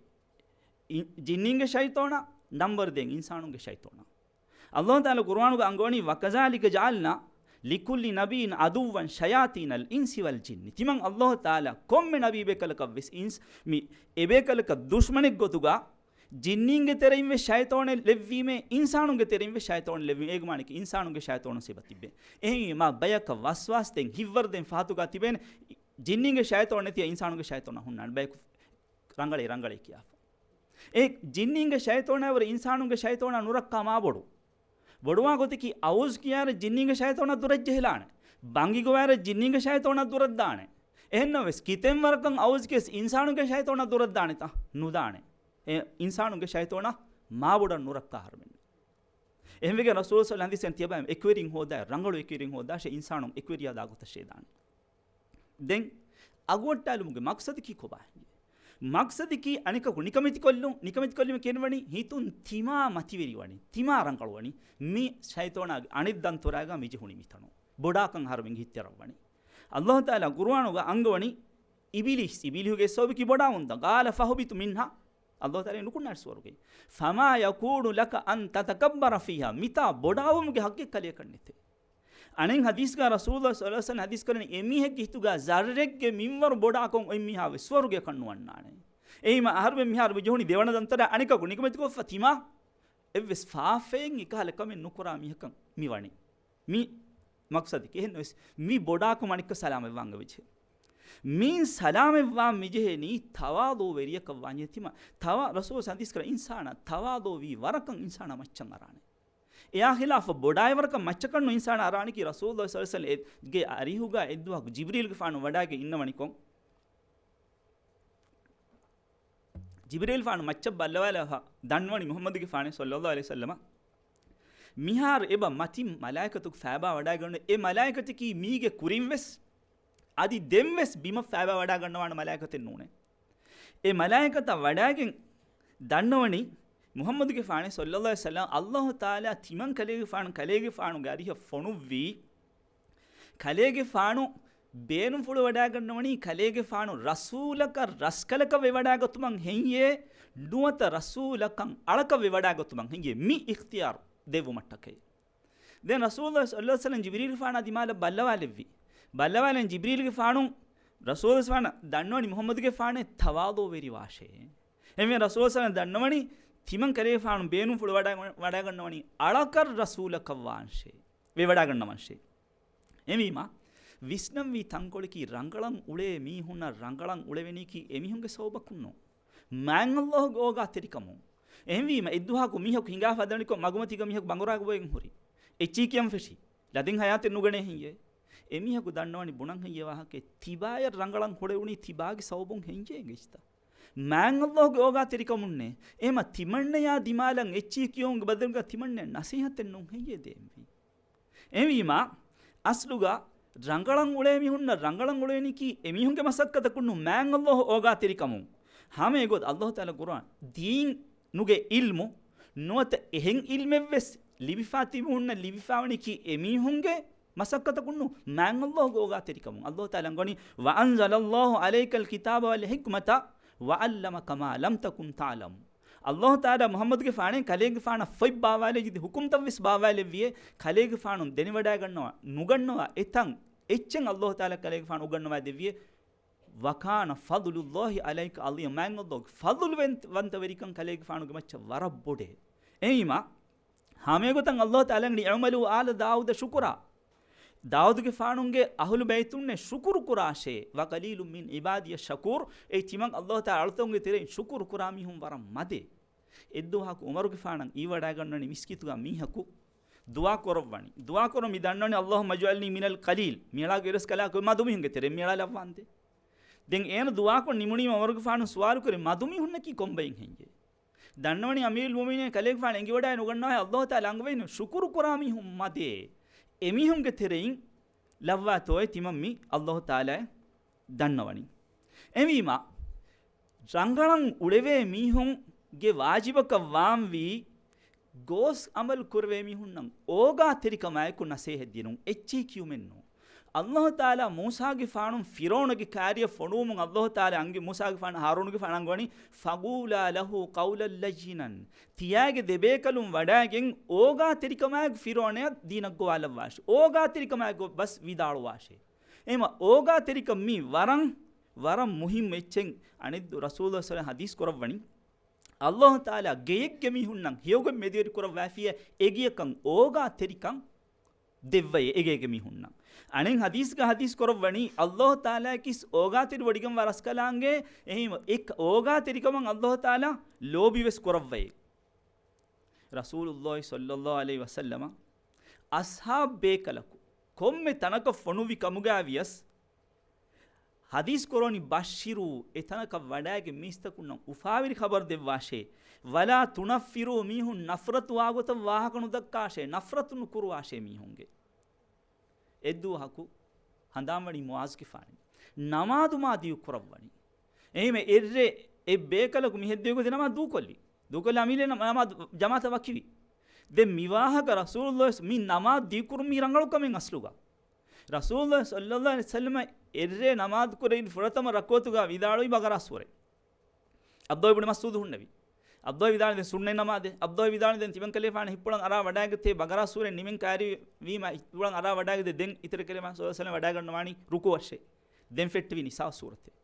އި-، ޖިންނީންގެ ޝައިޠާނާ، ނަންބަރު ދޭން އިންސާނުންގެ ޝައިޠާނާ. އައްލާހު ތަޢާލާ ޤުރުއާނުގަ އަންގަވަނީ، وكذلك جعلنا لكل نبي عدوا شياطين الإنس والجن. ތިމަން އައްލާހު ތަޢާލާ ކޮންމެ ނަބީ ބޭކަލަކަށް ވެސް އިންސް މި އެބޭކަލަކަށް ދުޝްމަނެއް ގޮތުގަ ޖިންނީންގެ ތެރެއިން ވެސް ޝައިޠާނެއް ލެއްވީމޭ، އިންސާނުންގެ ތެރެއިން ވެސް ޝައިޠާނެއް ލެއްވީމޭ. އޭގެ މާނައަކީ އިންސާނުންގެ ޝައިޠާނު ސިފަ ތިއްބެ. އެހެންވީމާ ބަޔަކަށް ވަސްވާސް ދޭން ހިތްވަރު ދޭން ފަހަތުގަ ތިބޭނެ ޖިންނީންގެ ޝައިޠާނެއް ނެތިއްޔާ އިންސާނުންގެ ޝައިޠާނާ ހުންނާނެ. ބަޔަކު ރަނގަޅޭ ރަނގަޅޭ ކިޔާފަ. އެ ޖިންނީންގެ ޝައިޠާނާއި ވުރެ އިންސާނުންގެ ޝައިޠާނާ ނުރައްކާ މާބޮޑު. ބޮޑުވާ ގޮތަކީ އައުޒު ކިޔާއިރު ޖިންނީންގެ ޝައިޠާނާ ދުރަށް ޖެހިލާނެ. ބަނގި ގޮވާއިރު ޖިންނީންގެ ޝައިޠާނާ ދުރަށް ދާނެ. އެހެންނަމަވެސް ކިތަންމެ ވަރަކަށް އައުޒު ކިޔަސް އިންސާނުންގެ ޝައިޠާނާ ދުރަށް ދާނެތަ؟ ނުދާނެ. އެ އިންސާނުންގެ ޝައިޠާނާ މާބޮޑަށް ނުރައްކާ އަހަރުމެން. އެހެންވެގެން ރަސޫލު ޞައްލަﷲ ޢަލައިހި ވަސައްލަމަ ތިޔަބައިމީހުން އެކުވެރިން ހޯދާ، ރަނގަޅު އެކުވެރިން ހޯދާށޭ، އިންސާނުން އެކުވެރިޔާ ދާ ގޮތަށޭ ދާނެ. ދެން އަގުވައްޓާލުމުގެ މަޤްޞަދަކީ ކޮބާ ހެއްޔޭ؟ މަޤްޞަދަކީ އަނެކަކު ނިކަމެތިކޮށްލުން، ނިކަމެތިކޮށްލީމަ ކިޔަންވަނީ ހިތުން ތިމާ މަތިވެރިވަނީ، ތިމާ ރަނގަޅުވަނީ، މި ޝައިޠާނާގެ އަނެއް ދަންތަރާގަ މި ޖެހުނީ މިތަނުން. ބޮޑާކަން އަހަރުމެންގެ ހިތްތެރިވަނީ. އައްލާހު ތަޢާލާ ޤުރުއާނުގަ އަންގަވަނީ އިބިލީސް، އިބިލީހުގެ ސަބަބަކީ ބޮޑާވުންތަ؟ قال فاهبط منها. އައްލާހު ތަޢާލާ ނުކުންނާނެ ސުވަރުގެ. فما يكون لك أن تتكبر فيها. މިތާ ބޮޑާވުމުގެ ހައްގެއް ކަލެއަކަށް ނެތޭ. އަނެއް ޙަދީޘްގަ ރަސޫލުﷲ ޞައްލަﷲ ޢަލައިހި ވަސައްލަމަ ޙަދީޘް ކުރަނީ، އެމީހެއްގެ ހިތުގަ ޒައްރެއްގެ މިންވަރު ބޮޑާކޮށް އޮތް މީހާ ވެސް ސުވަރުގެއަކަށް ނުވަންނާނެ. އެހީމަ އަހަރުމެން މިހާރު މި ޖެހުނީ ދެވަނަ ދަންތަރާ އަނެކަކު ނިކަމެތިކޮށްފަ ތިމާ އެއްވެސް ފާފައެއް އެކަހަލަ ކަމެއް ނުކުރާ މީހަކަށް މި ވަނީ. މި މަޤްޞަދަކީ އެހެންނަމަވެސް މި ބޮޑާކަމަށް އަނެއްކާ ސަލާމަތްވާން އެބަޖެހޭ. މީން ސަލާމަތްވާން މިޖެހެނީ ތަވާޟުޢުވެރިޔަކަށް ވާންޖެހޭ. ތިމާ ތަވާ-، ރަސޫލު ޙަދީޘް ކުރާ އިންސާނާ ތަވާޟުޢުވީ ވަރަކަށް އިންސާނާ މައްޗަށް އަރާނެ. އެއާ ޚިލާފަށް ބޮޑާއި ވަރަކަށް މައްޗަކަށް ނޫން އިންސާނާ އަރާނެކީ. ރަސޫލުﷲ ޞައްލަﷲ ޢަލައިހި ވަސައްލަމަގެ އަރިހުގަ އެއްދުވަހަކު ޖިބްރީލްގެފާނު ވަޑާގެ އިންނަވަނިކޮށް، ޖިބްރީލްފާނު މައްޗަށް ބައްލަވާލާފަ ދަންނަވަނީ މުޙައްމަދުގެފާނޭ ޞައްލަﷲ ޢަލައިހި ވަސައްލަމަ، މިހާރު އެބަ މަތިން މަލާއިކަތަކު ފައިބާ ވަޑާގަންނަ. އެ މަލާއިކަތަކީ މީގެ ކުރިން ވެސް އަދި ދެން ވެސް ބިމަށް ފައިބާ ވަޑާގަންނަވާނެ މަލާއިކަތެއް ނޫނޭ. އެ މަލާއިކަތައް ވަޑާގެން ދަންނަވަނީ މުޙައްމަދުގެފާނޭ ޞައްލަﷲ ޢަލައިހި ވަސައްލަމަ، އައްލާހު ތަޢާލާ ތިމަން ކަލޭގެފާނު، ކަލޭގެފާނުގެ އަރިހަށް ފޮނުއްވީ، ކަލޭގެފާނު ބޭނުންފުޅު ވަޑާގަންނަވަނީ، ކަލޭގެފާނު ރަސޫލަކަށް ރަސްކަލަކަށް ވެވަޑާގަތުމަށް ހެއްޔޭ، ނުވަތަ ރަސޫލަކަށް އަޅަކަށް ވެވަޑާގަތުމަށް ހެއްޔޭ، މި އިޚްތިޔާރު ދެއްވުމަށްޓަކައި. ދެން ރަސޫލުﷲ ޞައްލަﷲ ޢަލައިހި ވަސައްލަމަ ޖިބްރީލްފާނާ ދިމާލަށް ބައްލަވާލެއްވި. ބައްލަވާލަން ޖިބްރީލްގެފާނު ރަސޫލުﷲ ފާނަށް ދަންނަވަނީ މުޙައްމަދުގެފާނޭ ތަވާޟުޢުވެރިވާށޭ. އެހެންވެ ރަސޫލުﷲ ޞައްލަﷲ ޢަލައިހި ވަސައްލަމަ ދަންނަވަނީ ތިމަން ކަލޭގެފާނު ބޭނުންފުޅު ވަޑާ-، ވަޑާގަންނަވަނީ އަޅަކަށް ރަސޫލަކަށް ވާންށޭ، ވެވަޑާގަންނަވަންށޭ. އެހެންވީމާ، ވިސްނަންވީ ތަންކޮޅަކީ ރަނގަޅަށް އުޅޭ މީހުންނަށް ރަނގަޅަށް އުޅެވެނީކީ އެމީހުންގެ ސަބަބަކުންނޯ. މާތް ﷲ ގެ އޯގާތެރިކަމުން. އެހެންވީމަ އެއްދުވަހަކު މީހަކު ހިނގާ ފަދަނިކޮށް މަގުމަތީގަ މީހަކު ބަނގުރާގަ ބޮއެގެން ހުރި. އެއްޗިހި ކިޔަން ފެށި. ލަދެއް ހަޔާތެއް ނުގަނޭ ހެއްޔޭ؟ އެމީހަކު ދަންނަވަނީ ބުނަން ހެއްޔޭ ވާހަކައެއް؟ ތިބާޔަށް ރަނގަޅަށް ހުޅެވުނީ ތިބާގެ ސަބަބުން ހެއްޔޭ އިނގިއްސިތަ؟ މާތް ﷲ ގެ އޯގާތެރިކަމުންނޭ. އެހެމަ ތިމަންނަޔާ ދިމާލަށް އެއްޗިހި ކިޔުމުގެ ބަދަލުގަ ތިމަންނަޔަށް ނަސޭހަތެއް ނޫން ހެއްޔޭ ދޭންވީ؟ އެހެންވީމާ، އަސްލުގަ ރަނގަޅަށް އުޅޭ މީހުންނަށް ރަނގަޅަށް އުޅޭނީކީ އެމީހުންގެ މަސައްކަތަކުން ނޫން، މާތް ﷲ އޯގާތެރިކަމުން. ހަމަ އެގޮތަށް ﷲ ތަޢާލާ ޤުރްއާން ދީނުގެ ޢިލްމު ނުވަތަ އެހެން ޢިލްމެއްވެސް ލިބިފާ ތިބި މީހުންނަށް ލިބިފާވަނީކީ އެމީހުންގެ މަސައްކަތަކުން ނޫން، މާތް ﷲ ގެ އޯގާތެރިކަމުން. ﷲ ތަޢާލާ އަންގަވަނީ، "وأنزل الله عليك الكتاب والحكمة وعلمك ما لم تكن تعلم." ﷲ ތަޢާލާ މުޙައްމަދުގެފާނޭ ކަލޭގެފާނަށް ފޮތް ބާވާލެއްޖެ، ހުކުމްތައްވެސް ބާވާލެއްވިޔޭ، ކަލޭގެފާނުން ދެނެވަޑައިގަންނަވާ ނުގަންނަވާ އެތަން އެއްޗެއް ﷲ ތަޢާލާ ކަލޭގެފާނު އުގަންނަވާ ދެއްވިޔޭ. "وكان فضل الله عليك عظيما." މާތް ﷲ ގެ ފަޟުލުވެން-، ވަންތަވެރިކަން ކަލޭގެފާނުގެ މައްޗަށް ވަރަށް ބޮޑޭ. އެހެންވީމާ، ހަމައެގޮތަށް ﷲ ތަޢާލާ އަންގަނީ، "اعملوا آل داود شكرا." ދާއޫދުގެފާނުގެ އަހުލު ބައިތުންނެ ޝުކުރު ކުރާށޭ. "وقليل من عبادي الشكور." އެ ތިމަން ﷲ ތަޢާލާ އަޅުތަކުންގެ ތެރެއިން ޝުކުރު ކުރާ މީހުން ވަރަށް މަދޭ. އެއްދުވަހަކު ޢުމަރުގެފާނަށް އިވިވަޑައިގަންނަވަނީ މިސްކިތުގަ މީހަކު ދުޢާ ކުރައްވަނީ. ދުޢާ ކުރަން މި ދަންނަވަނީ، "اللهم اجعلني من القليل." މިއަޅާގެ އިރަސްކަލާކޮ މަދުމީހުންގެ ތެރެއިން މިއަޅާ ލައްވާނދޭ. ދެން އޭނަ ދުޢާކޮށް ނިމުނީމަ ޢުމަރުގެފާނު ސުވާލު ކުރި، "މަދުމީހުންނަކީ ކޮންބައިން ހެއްޔޭ؟" ދަންނަވަނީ އަމީރުލް މުއުމިނީން ކަލޭގެފާނު އެނގިވަޑައި ނުގަންނަވާ، ﷲ ތަޢާލާ އަންގަވައިނު ޝުކުރު ކުރާ މީހުން މަދޭ. އެމީހުންގެ ތެރެއިން ލައްވާތޯއޭ ތިމަން މި ﷲ ތަޢާލާ ދަންނަވަނީ. އެހެންވީމާ، ރަނގަޅަށް އުޅެވޭ މީހުންގެ ވާޖިބަކަށް ވާންވީ، ގޯސް ޢަމަލު ކުރެވޭ މީހުންނަށް އޯގާތެރިކަމާއެކު ނަސޭހަތް ދިނުން، އެއްޗެހި ކިޔުމެއްނޫން. ﷲ ތަޢާލާ މޫސާގެފާނު ފިރުޢައުނުގެ ކާރިއަށް ފޮނުވުމުން ﷲ ތަޢާލާ އަންގި މޫސާގެފާނު ހާރޫނުގެފާނަށް އަންގަވަނީ، "فقولا له قولا لينا." ތިޔާގެ ދެބޭކަލުން ވަޑައިގެން އޯގާތެރިކަމާއެކު ފިރުޢައުނަށް ދީނަށް ގޮވާލައްވާށޭ. އޯގާތެރިކަމާއެކު ބަސް ވިދާޅުވާށޭ. އެހެމަ އޯގާތެރިކަން މީ ވަރަށް، ވަރަށް މުހިއްމު އެއްޗެއް. އަނެއްދު ރަސޫލު ޞައްލަﷲު ޢަލައިހި ވަސައްލަމަ ޙަދީޘް ކުރައްވަނީ، ﷲ ތަޢާލާ ގެއެއްގެ މީހުންނަށް ހެޔޮގޮތް މެދުވެރި ކުރައްވާފިޔޭ، އެގެއަކަށް އޯގާތެރިކަން ދެއްވައޭ އެގޭގެ މީހުންނަށް. އަނެއް ޙަދީޘްގަ ޙަދީޘް ކުރައްވަނީ، ﷲ ތަޢާލާއަކީ އޯގާތެރި ވޮޑިގެންވާ ރަސްކަލާނގެ، އެހެން އެ އޯގާތެރިކަމަށް ﷲ ތަޢާލާ ލޯބިވެސް ކުރައްވައޭ. ރަސޫލުﷲ ޞައްލަﷲު ޢަލައިހި ވަސައްލަމަ އަޞްޙާބު ބޭކަލަކު ކޮންމެ ތަނަކަށް ފޮނުވި ކަމުގައި ވިޔަސް، ޙަދީޘް ކުރަވަނީ، "ބައްޝިރޫ"، އެތަނަކަށް ވަޑައިގެން މީސްތަކުންނަށް އުފާވެރި ޚަބަރު ދެއްވާށޭ. "ولا تنفروا"، މީހުން ނަފްރަތުވާ ގޮތަށް ވާހަކަ ނުދައްކާށޭ، ނަފްރަތު ނުކުރުވާށޭ މީހުންގެ. އެއްދުވަހަކު ހަނދާންވަނީ މުޢާޒުގެފާނު ނަމާދު މާ ދިގު ކުރައްވަނީ. އެހެންވެ އެއްރޭ އެ ބޭކަލަކު މި ހެއްދެވި ގޮތެއް ނަމާދު ދޫކޮށްލި. ދޫކޮށްލާ އަމީރު ނަމާދު ޖަމާޢަތަށް ވަކިވި. ދެން މި ވާހަކަ ރަސޫލުﷲ މި ނަމާދު ދިގު ކުރުން މީ ރަނގަޅު ކަމެއް އަސްލުގަ. ރަސޫލުﷲ ޞައްލަﷲު ޢަލައިހި ވަސައްލަމަ އެއްރޭ ނަމާދު ކުރެވި ފުރަތަމަ ރަކުޢަތުގަ ވިދާޅުވީ ބަގަރާ ސޫރަ. ޢަބްދުﷲ އިބްނު މަސްޢޫދު ހުންނެވި. ޢަބްދުﷲ ވިދާޅުވި ދެން ސުންނަތް ނަމާދެއް. ޢަބްދުﷲ ވިދާޅުވި ދެން ތިމަން ކަލޭގެފާނު ހިތްޕުޅަށް އަރާ ވަޑައިގަތޭ ބަގަރާ ސޫރަ ނިމެން ކައިރިވީމަ ހިތްޕުޅަށް އަރާ ވަޑައިގަތޭ ދެން އިތުރަށް ކަލޭގެފާނު ޞައްލަﷲު ޢަލައިހި ވަސައްލަމަ ވަޑައިގަންނަވާނީ ރުކޫޢަށޭ. ދެން ފެއްޓެވި ނިސާ ސޫރަތެއް.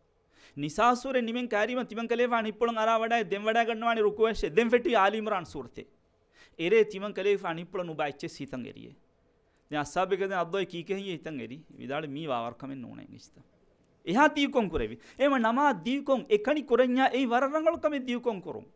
ނިސާ ސޫރަ ނިމެން ކައިރީމަ ތިމަން ކަލޭގެފާނު ހިތްޕުޅަށް އަރާ ވަޑައި ދެން ވަޑައިގަންނަވާނެ ރުކޫޢަށޭ، ދެން ފެއްޓި އާލި އިމްރާން ސޫރަތެއް. އެރޭ ތިމަން ކަލޭގެފާނު ހިތްޕުޅަށް ނުބާ އެއްޗެއް ހިތަށް އެރިއޭ. ދެން އަޞްޙާބެކަލޭ އަބްދުﷲ ކީކޭ ހިތަށް އެރީ؟ ވިދާޅުވި މީ ވާވަރު ކަމެއް ނޫނޭ އިނގިއްސިތަ. އެހާ ދިގުކޮން ކުރެވި. އެމަ ނަމާ ދިގުކޮން އެކަނި ކުރަންޏާ އެއީ ވަރަށް ރަނގަޅު ކަމެއް ދިގުކޮން ކުރުން.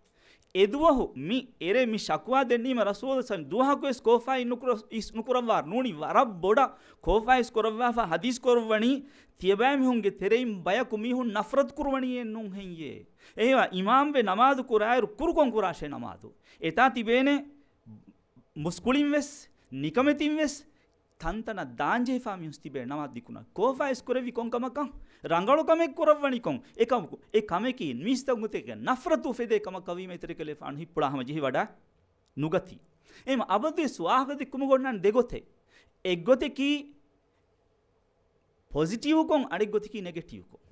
އެދުވަހު މި އެރޭ މި ޝަކުވާ ދެންނީމަ ރަސޫލު ސަން ދުވަހަކުވެސް ކޯފާއި ނުކުރ-، އިސް ނުކުރައްވާ ނޫނީ ވަރަށް ބޮޑަށް ކޯފާ އިސް ކުރައްވާފަ ޙަދީސް ކުރައްވަނީ ތިޔަބައިމީހުންގެ ތެރެއިން ބަޔަކު މީހުން ނަފްރަތު ކުރުވަނީއެއް ނޫން ހެއްޔޭ؟ އެހެންވެ އިމާމްވެ ނަމާދު ކުރާއިރު ކުރުކޮން ކުރާށޭ ނަމާދު. އެތާ ތިބޭނެ މުސްކުޅިން ވެސް، ނިކަމެތިން ވެސް، ތަންތަނަށް ދާންޖެހިފާ މީހުން ތިބޭ ނަމާދު ދިގުކުރަން. ކޯފާ އިސް ކުރެއްވި ކޮން ކަމަކަށް؟ ރަނގަޅު ކަމެއް ކުރައްވަނިކޮން. އެކަމަކު، އެ ކަމަކީ މީސްތަކުން ގޮތެއްގެ ނަފްރަތު އުފެދޭ ކަމަކަށް ވީމަ އިތުރު ކަލޭފާނު ހިތްޕުޅާ ހަމަޖެހި ވަޑަ ނުގަތީ. އެހެން އަބަދުވެސް ވާހަކަ ދެއްކުމުގަ އޮންނާނެ ދެގޮތެއް. އެއްގޮތަކީ ޕޮޒިޓިވްކޮން، އަނެއްގޮތަކީ ނެގެޓިވްކޮން.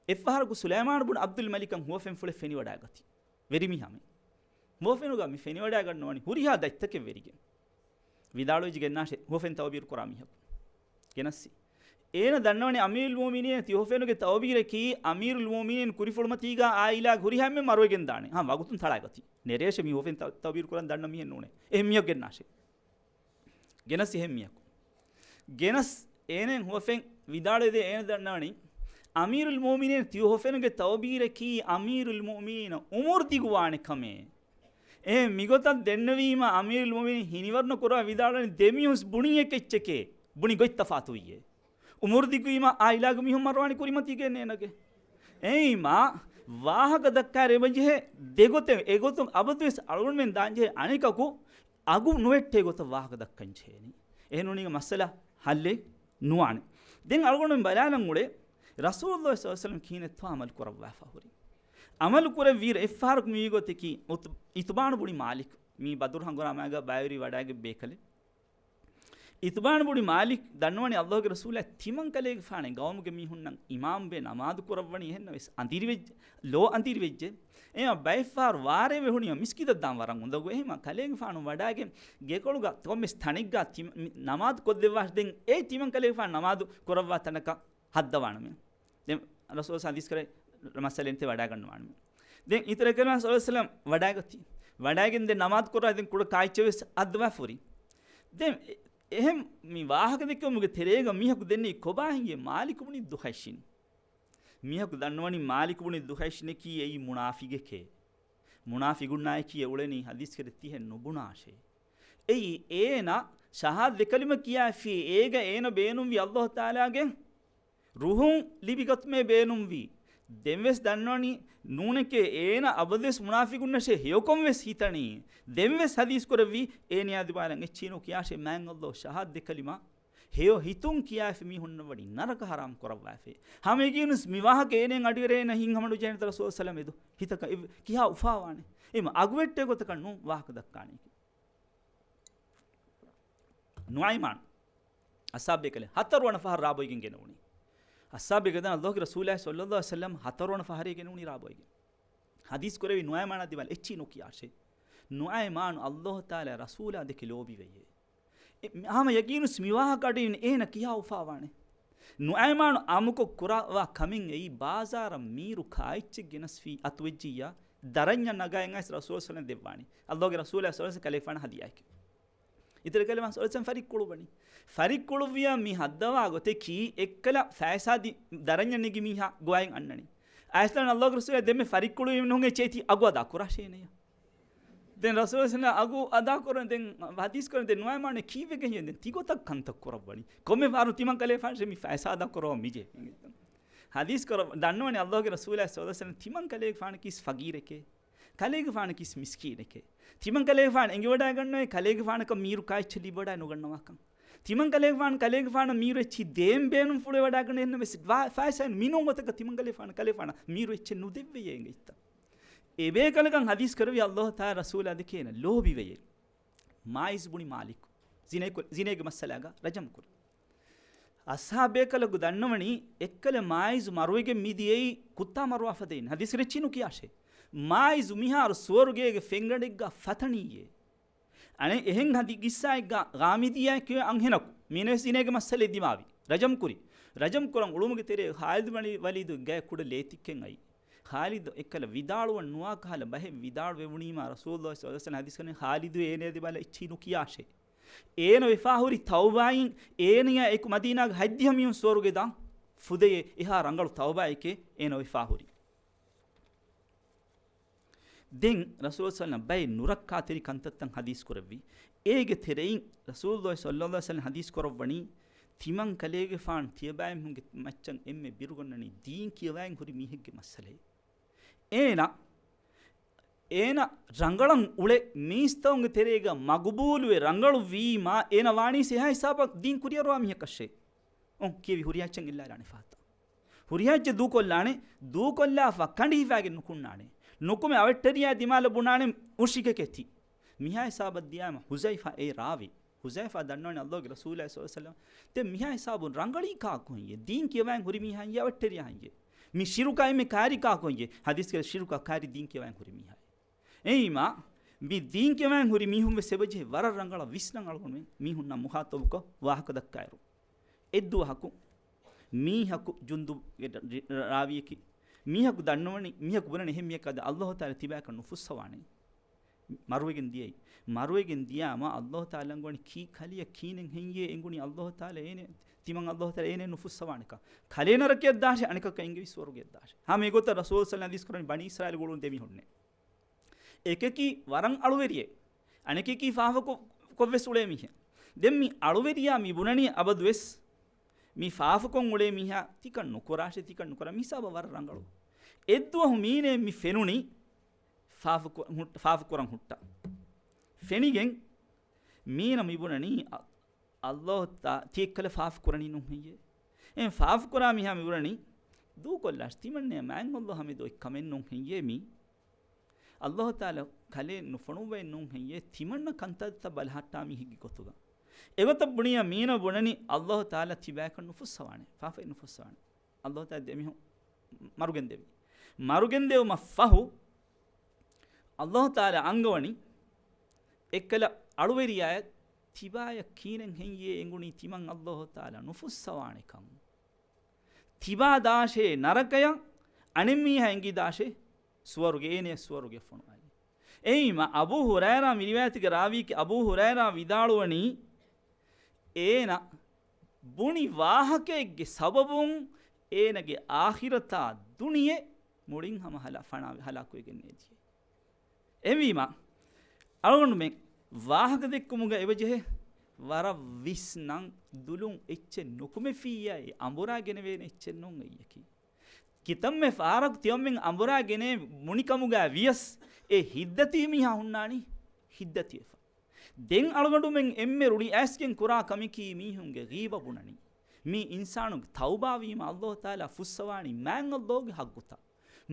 އެއްފަހަރަކު ސުލައިމާނު ބުން ޢަބްދުލް މަލިކަށް ހުވަފެންފުޅެއް ފެނިވަޑައިގަތީ. ވެރިމީހާމެ. ހުވަފެނުގަ މި ފެނިވަޑައިގަންނަވަނީ ހުރިހާ ދަތްތަކެއް ވެރިގެން. ވިދާޅުވެއްޖެ ގެންނާށޭ، ހުވަފެން ތައުބީރު ކުރާ މީހަކު. ގެނައްސި. އޭނަ ދަންނަވަނީ އަމީރުލް މުއުމިނީން ތި ހުވަފެނުގެ ތައުބީރަކީ އަމީރުލް މުއުމިނީން ކުރިފުޅުމަތީގަ އާއިލާގެ ހުރިހާ އެންމެން މަރުވެގެން ދާނެ. ހާ، ވަގުތުން ތަޅާގަތީ. ނެރޭށޭ މި ހުވަފެން ތަ-، ތައުބީރު ކުރަން ދަންނަ މީހެއް ނޫނޭ. އެހެން މީހަކު ގެންނާށޭ. ގެނަސް އެހެން މީހަކު. ގެނަސް އޭނަ ހުވަފެން ވިދާޅުވެދޭ އޭނަ ދަންނަވަނީ، އަމީރުލް މުއުމިނީން ތިޔަ ހުވަފެނުގެ ތައުބީރަކީ އަމީރުލް މުއުމިނީނަށް އުމުރު ދިގުވާނެ ކަމޭ. އެ މިގޮތަށް ދެންނެވީމަ އަމީރުލް މުއުމިނީން ހިނިވަރުނަ ކުރާ ވިދާޅުވަނީ ދެ މީހުން ބުނީ އެކެއްޗެކޭ. ބުނި ގޮތް ތަފާތު ވިއްޔޭ. އުމުރު ދިގުވީމަ އާއިލާގެ މީހުން މަރުވާނެ ކުރިމަތީގެ ނޭނަގެ. އެއީމާ ވާހަކަ ދައްކާ ރޭބަންޖެހޭ ދެގޮތެއް، އެގޮތުން އަބަދުވެސް އަޅުގަނޑުމެން ދާންޖެހޭ އަނެކަކު އަގު ނުވެއްޓޭ ގޮތަށް ވާހަކަ ދައްކަން ޖެހޭނީ. އެހެންނޫނީގެ މައްސަލަ ހައްލެއް ނުވާނެ. ދެން އަޅުގަނޑުމެން ބަލާލަން އުޅޭ ރަސޫލުﷲ ޞައްލަﷲ ޢަލައިހި ވަސައްލަމަ ކިހިނެއްތޯ ޢަމަލު ކުރައްވާފަ ހުރި. ޢަމަލު ކުރެއްވިއިރު އެއްފަހަރަކު މިވީ ގޮތަކީ އުތު-، އިތުބާނު ބުނި މާލިކު، މީ ބަދުރު ހަނގުރާމާގަ ބައިވެރި ވަޑައިގެން ބޭކަލެއް. އިތުބާނު ބުނި މާލިކް ދަންނަވަނީ ﷲގެ ރަސޫލާ ތިމަން ކަލޭގެފާނެ ގައުމުގެ މީހުންނަށް އިމާމްވެ ނަމާދު ކުރައްވަނީ އެހެންނަވެސް އަނދިރިވެއްޖެ، ލޯ އަނދިރިވެއްޖެ. އެހެން ބައެއްފަހަރު ވާރޭވެ ހުނީމަ މިސްކިތަށް ދާން ވަރަށް އުނދަގޫ. އެހެން ކަލޭގެފާނު ވަޑައިގެން ގެކޮޅުގަ ކޮންމެސް ތަނެއްގަ ތިމަ-، މި-، ނަމާދު ކޮށްދެއްވާށި. ދެން އެ ތިމަން ކަލޭގެފާނު ނަމާދު ކުރައްވާ ތަނަކަށް ހައްދަވާނަމޭ. ދެން ރަސޫލު ޙަދީޘް ކުރޭ މައްސަލައިން ތި ވަޑައިގަންނަވާނަމޭ. ދެން އިތުރަށް ކަލޭގެފާނު ޞައްލަﷲ ޢަލައިހި ވަސައްލަމަ ވަޑައިގަތީ. ވަޑައިގެން ދެން ނަމާދު ކުރާ ދެން ކުޑަ ކާއެއްޗެއް ވެސް ހައްދަވާ ފުރި. ދެން އެ-، އެހެން މި ވާހަކަ ދެއްކެވުމުގެ ތެރޭގަ މީހަކު ދެންނެވި ކޮބާ ހިނގޭ؟ މާލިކު ބުނި ދުހައިޝިން. މީހަކު ދަންނަވަނީ މާލިކު ބުނި ދުހައިޝިނަކީ އެއީ މުނާފިގެކޭ. މުނާފިގުންނާއެކީ އެ އުޅެނީ ޙަދީޘް ކަރި ތިހެން ނުބުނާށޭ. އެއީ އޭނަ ޝަހާދަ ދެ ކަލިމަ ކިޔާފި އޭގަ އޭނަ ބޭނުންވި ﷲ ތަޢާލާގެ ރުހުން ލިބިގަތުމޭ ބޭނުންވީ. ދެންވެސް ދަންނަވަނީ ނޫނެކޭ އޭނަ އަބަދުވެސް މުނާފިގުންނަށޭ ހެޔޮކޮން ވެސް ހިތަނީ. ދެންވެސް ޙަދީޘް ކުރެއްވީ އޭނަޔާ ދިމާލަށް އެއްޗިހި ނުކިޔާށޭ މާތް ﷲ ޝަހާދަ ދެ ކަލިމަ ހެޔޮ ހިތުން ކިޔާފި މީހުންނަށް ވަނީ ނަރަކަ ޙަރާމް ކުރައްވާފޭ. ހަމައެގެންވެސް މި ވާހަކަ އޭނައަށް އަޑުއެރޭނަ ހިތް ހަމަނުޖެހޭނެތަ ރަސޫލު ޞައްލަﷲ ޢަލައިހި ވަސައްލަމަ އެދު ހިތަކަށް އެ-، ކިހާ އުފާވާނެ؟ އެމަ އަގުވެއްޓޭ ގޮތަކަށް ނޫން ވާހަކަ ދައްކާނީކީ. ނުޢައިމާން އައްސާބޭކަލެ ހަތަރުވަނަ ފަހަރު ރާބޮއިގެން ގެނެވުނީ. އައްސާބޭކަލެ ދަން ﷲގެ ރަސޫލާ ޞައްލަﷲ ޢަލައިހި ވަސައްލަމަ ހަތަރުވަނަ ފަހަރޭ ގެނެވުނީ ރާބޮއިގެން. ޙަދީޘް ކުރެވި ނުޢައިމާނާ ދިމާލަށް އެއްޗިހި ނުކިޔާށޭ. ނުޢައިމާނު ﷲ ތަޢާލާ ރަސޫލާ ދެކެ ލޯބިވެޔޭ. އެ، ހަމަ ޔަގީނުސް މި ވާހަކަ އަޑުއިވިން އޭނަ ކިހާ އުފާވާނެ؟ ނުޢައިމާނު އާއްމުކޮށް ކުރައްވާ ކަމެއް އެއީ ބާޒާރަށް މީރު ކާއެއްޗެއް ގެނަސްފި އަތުވެއްޖިއްޔާ ދަރަންޏަށް ނަގައިގެން އައިސް ރަސޫލު ޞައްލަﷲ ޢަލައިހި ވަސައްލަމަ ދެއްވާނީ. ﷲގެ ރަސޫލާ ޞައްލަﷲ ޢަލައިހި ވަސައްލަމަ ކަލޭގެފާނަށް ހަދިޔާއެކޭ. އިތުރަށް ކަލޭގެފާނު ޞައްލަﷲ ޢަލައިހި ވަސައްލަމަ ފަރިއްކުޅުއްވަނީ. ފަރިއްކުޅުއްވިޔާ މި ހައްދަވާ ގޮތަކީ އެއްކަލަ ފައިސާ ދި-، ދަރަންޏަށް ނެގި މީހާ ގޮވައިން އަންނަނީ. އައިސްލަން ﷲގެ ރަސޫލާ ދެންމެ ފަރިއްކުޅުވީމަ ނޫން އެއްޗެއް ތި އަގު އަދާ ކުރާށޭ އޭނަޔަށް. ދެން ރަސޫލު ޞައްލަﷲ ޢަލައިހި ވަސައްލަމަ އަގު އަދާ ކުރަން ދެން ޙަދީޘް ކުރަން ދެން ނުޢައިމާނު ކީއްވެގެން ދެން ތި ގޮތަށް ކަންތައް ކުރައްވަނީ؟ ކޮންމެ ފަހަރު ތިމަން ކަލޭގެފާނަށޭ މި ފައިސާ އަދާ ކުރައްވަން މިޖެހެނީ. ޙަދީޘް ކުރަ-، ދަންނަވަނީ ﷲގެ ރަސޫލާ ޞައްލަﷲ ޢަލައިހި ވަސައްލަމަ ތިމަން ކަލޭގެފާނަކީ ފަގީރެކޭ. ކަލޭގެފާނަކީ މިސްކީނެކޭ. ތިމަން ކަލޭގެފާނު އެނގިވަޑައިގަންނަވައި ކަލޭގެފާނަކަށް މީރު ކާއެއްޗެއް ލިބިވަޑައި ނުގަންނަވާކަން. ތިމަން ކަލޭގެފާނު ކަލޭގެފާނަށް މީރު އެއްޗިހި ދޭން ބޭނުންފުޅުވެވަޑައިގަންނަ އެހެންނަމަވެސް ފަ-، ފައިސާއެއް މިނޫން ގޮތަކަށް ތިމަން ކަލޭގެފާނު ކަލޭގެފާނަށް މީރު އެއްޗެއް ނުދެއްވެޔޭ އެނގިއްތަ؟ އެބޭކަލަކަށް ޙަދީޘް ކުރެވި ﷲ ތަޢާލާ ރަސޫލާ ދެކެ އޭނަ ލޯބިވެޔޭ. މާއިޒު ބުނި މާލިކު ޒިނޭ ކު-، ޒިނޭގެ މައްސަލާގަ ރަޖަމް ކުރި. އަޞްޙާބޭކަލަކު ދަންނަވަނީ އެއްކަލަ މާއިޒު މަރުވެގެން މިދިޔައީ ކުއްތާ މަރުވާފަ ދެއިން. ޙަދީޘް ރެއްޗި ނުކިޔާށޭ. މާއިޒު މިހާރު ސުވަރުގޭގެ ފެންގަނޑެއްގަ ފަތަނީއޭ. އަނެއް އެހެން ހަދި ގިއްސާއެއްގަ ޣާމިދިއްޔާ ކިޔޭ އަންހެނަކު މީނަވެސް ޒިނޭގެ މައްސަލައެއް ދިމާވި. ރަޖަމް ކުރި. ރަޖަމް ކުރަން އުޅުމުގެ ތެރޭ ޚާލިދު ވަނީ ވަލީދު ގަޔަށް ކުޑަ ލޭތިއްކެން އައި. ޚާލިދު އެއްކަލަ ވިދާޅުވަން ނުވާ ކަހަލަ ބަހެއް ވިދާޅުވެވުނީމާ ރަސޫލުﷲ ޞައްލަﷲ ޢަލައިހި ވަސައްލަމަ ޙަދީޘް ކުރަނީ ޚާލިދު އޭނަޔާ ދިމާލަށް އެއްޗިހި ނުކިޔާށޭ. އޭނަ ވެފާހުރި ތައުބާއިން އޭނަޔާ އެކު މަދީނާގެ ހަތްދިހަ މީހުން ސުވަރުގެ ދާން ފުދެޔޭ އެހާ ރަނގަޅު ތައުބާއެކޭ އޭނަ ވެފާހުރި. ދެން ރަސޫލު ޞައްލަﷲ ޢަލައިހި ވަސައްލަމަ ބައެއް ނުރައްކާތެރި ކަންތައްތައް ޙަދީޘް ކުރެއްވި. އޭގެ ތެރެއިން ރަސޫލު ޞައްލަﷲ ޢަލައިހި ވަސައްލަމަ ޙަދީޘް ކުރައްވަނީ ތިމަން ކަލޭގެފާނު ތިޔަބައިމީހުންގެ މައްޗަށް އެންމެ ބިރުގަންނަނީ ދީން ކިޔަވައިން ހުރި މީހެއްގެ މައްސަލައެއް. އޭނަ، އޭނަ ރަނގަޅަށް އުޅޭ މީސްތަކުންގެ ތެރޭގަ މަގުބޫލުވެ ރަނގަޅު ވީމާ، އޭނަ ވާނީސް އެހާ ހިސާބަށް ދީން ކުރިއަރުވާ މީހަކަށޭ. އޮން ކިޔެވި ހުރިހާ އެއްޗެއް އެއްލާލާނެ ފަހަތަށް. ހުރިހާ އެއްޗެއް ދޫކޮށްލާނެ، ދޫކޮށްލާފަ ކަނޑި ހިފާގެން ނުކުންނާނެ. ނުކުމެ އަވަށްޓެރިޔާ ދިމާލަށް ބުނާނެ މުޝްރިކެކޭ ތި. މިހާ ހިސާބަށް ދިޔާމަ ހުޒައިފާ އެ ރާވީ. ހުޒައިފާ ދަންނަވަނީ ﷲގެ ރަސޫލާ ޞައްލަﷲ ޢަލައިހި ވަސައްލަމަ ދެން މިހާ ހިސާބުން ރަނގަޅީ ކާކު ހެއްޔޭ؟ ދީން ކިޔަވައިން ހުރި މީހާ ހެއްޔޭ؟ އަވަށްޓެރިޔާ ހެއްޔޭ؟ މި ޝިރުކާ އެންމެ ކާރި ކާކު ހެއްޔޭ؟ ޙަދީޘްގަ ޝިރުކާ ކާރި ދީން ކިޔަވައިން ހުރި މީހާ. އެއީމާ، މި ދީން ކިޔަވައިން ހުރި މީހުން ވެސް އެބަޖެހޭ ވަރަށް ރަނގަޅަށް ވިސްނަން އަޅުގަނޑުމެން މީހުންނާ މުޚާޠަބުކޮށް ވާހަކަ ދައްކާއިރު. އެއްދުވަހަކު މީހަކު، ޖުންދުބުގެ ރާވީއަކީ، މީހަކު ދަންނަވަނީ، މީހަކު ބުނަނީ އެހެން މީހަކަށް އަދި ﷲ ތަޢާލާ ތިބާކަށް ނުފުއްސަވާނެ. މަރުވެގެން ދިޔައީ. މަރުވެގެން ދިޔާމަ އައްލާހު ތަޢާލާ އަންގަވަނީ ކީ ކަލެއަށް ކީނެއް ހެއްޔޭ އެނގުނީ އައްލާހު ތަޢާލާ އޭނެ، ތިމަން އައްލާހު ތަޢާލާ އޭނެ ނުފުއްސަވާނެކަން. ކަލޭ ނަރަކަޔަށް ދާށޭ، އަނެކަކަށް އެނގެވި ސުވަރުގެއަށް ދާށޭ. ހަމަ އެގޮތަށް ރަސޫލު ޞައްލަﷲު ޢަލައިހި ވަސައްލަމަ ޙަދީޘް ކުރަނީ ބަނީ އިސްރާއީލު ގުޅުން ދެމީހުންނޭ. އެކަކީ ވަރަށް އަޅުވެރިއެއް. އަނެކަކީ ފާފަ ކޮ-، ކޮށްވެސް އުޅޭ މީހެއް. ދެން މި އަޅުވެރިޔާ މި ބުނަނީ އަބަދުވެސް މި ފާފަކޮށް އުޅޭ މީހާ ތިކަން ނުކުރާށޭ، ތިކަން ނުކުރާ. މި ހިސާބަށް ވަރަށް ރަނގަޅު. އެއްދުވަހު މީނޭ މި ފެނުނީ ފާފަ ކު-، ހުއް-، ފާފަ ކުރަން ހުއްޓާ. ފެނިގެން މީނަ މި ބުނަނީ އަ-، އައްލާހު ތާ-، ތި އެއްކަލަ ފާފަ ކުރަނީ ނޫން ހެއްޔޭ؟ އެހެން ފާފަ ކުރާ މީހާ މި ބުނަނީ ދޫކޮށްލާށި، ތިމަންނަޔަށް މާތް އައްލާހު ހަމެ ދޯ އެއްކަމެއް ނޫން ހެއްޔޭ މީ؟ އައްލާހު ތަޢާލާ ކަލޭ ނުފޮނުއްވައެއް ނޫން ހެއްޔޭ؟ ތިމަންނަ ކަންތައްތައް ބަލަހައްޓާ މީހެއްގެ ގޮތުގަ. އެގޮތަށް ބުނިޔާ މީނަ ބުނަނީ އައްލާހު ތަޢާލާ ތިބާޔަކަށް ނުފުއްސަވާނެ، ފާފައެއް ނުފުއްސަވާނެ. އައްލާހު ތަޢާލާ ދެމީހުން މަރުގެންދެވި. މަރުގެންދެވުމަށް ފަހު އައްލާހު ތަޢާލާ އަންގަވަނީ އެއްކަލަ އަޅުވެރިޔާޔަށް ތިބާޔަށް ކީނެއް ހެއްޔޭ އެނގުނީ ތިމަން އައްލާހު ތަޢާލާ ނުފުއްސަވާނެކަން؟ ތިބާ ދާށޭ ނަރަކަޔަށް، އަނެއްމީހާ އެނގިދާށޭ ސުވަރުގެ، އޭނަޔަށް ސުވަރުގެ ފޮނުވާލީ. އެހީމަ އަބޫ ހުރައިރާ، މި ރިވާޔަތުގެ ރާވީ އަބޫ ހުރައިރާ ވިދާޅުވަނީ، އޭނަ ބުނި ވާހަކައެއްގެ ސަބަބުން އޭނަގެ އާޚިރަތާ ދުނިޔެ މުޅިން ހަމަ ހަލާ-، ފަނާ-، ހަލާކުވެގެން ނޭދިޔޭ. އެހެންވީމަ، އަޅުގަނޑުމެން ވާހަކަ ދެއްކުމުގަ އެބަޖެހޭ ވަރަށް ވިސްނަން ދުލުން އެއްޗެއް ނުކުމެފިއްޔާ އެ އަނބުރާ ގެނެވޭނެ އެއްޗެއް ނޫން އެއްޔަކީ. ކިތަންމެ ފަހަރަކު ތިމަންމެން އަނބުރާ ގެނެވުނި ކަމުގަ ވިޔަސް އެ ހިތްދަތި މީހާ ހުންނާނީ ހިތްދަތިވެފަ. ދެން އަޅުގަނޑުމެން އެންމެ ރުޅި އައިސްގެން ކުރާ ކަމަކީ މީހުންގެ ޣީބަ ބުނަނީ. މީ އިންސާނުގެ ތައުބާވީމަ އައްލާހު ތަޢާލާ ފުއްސަވާނީ މާތް އައްލާހުގެ ޙައްޤުތައް.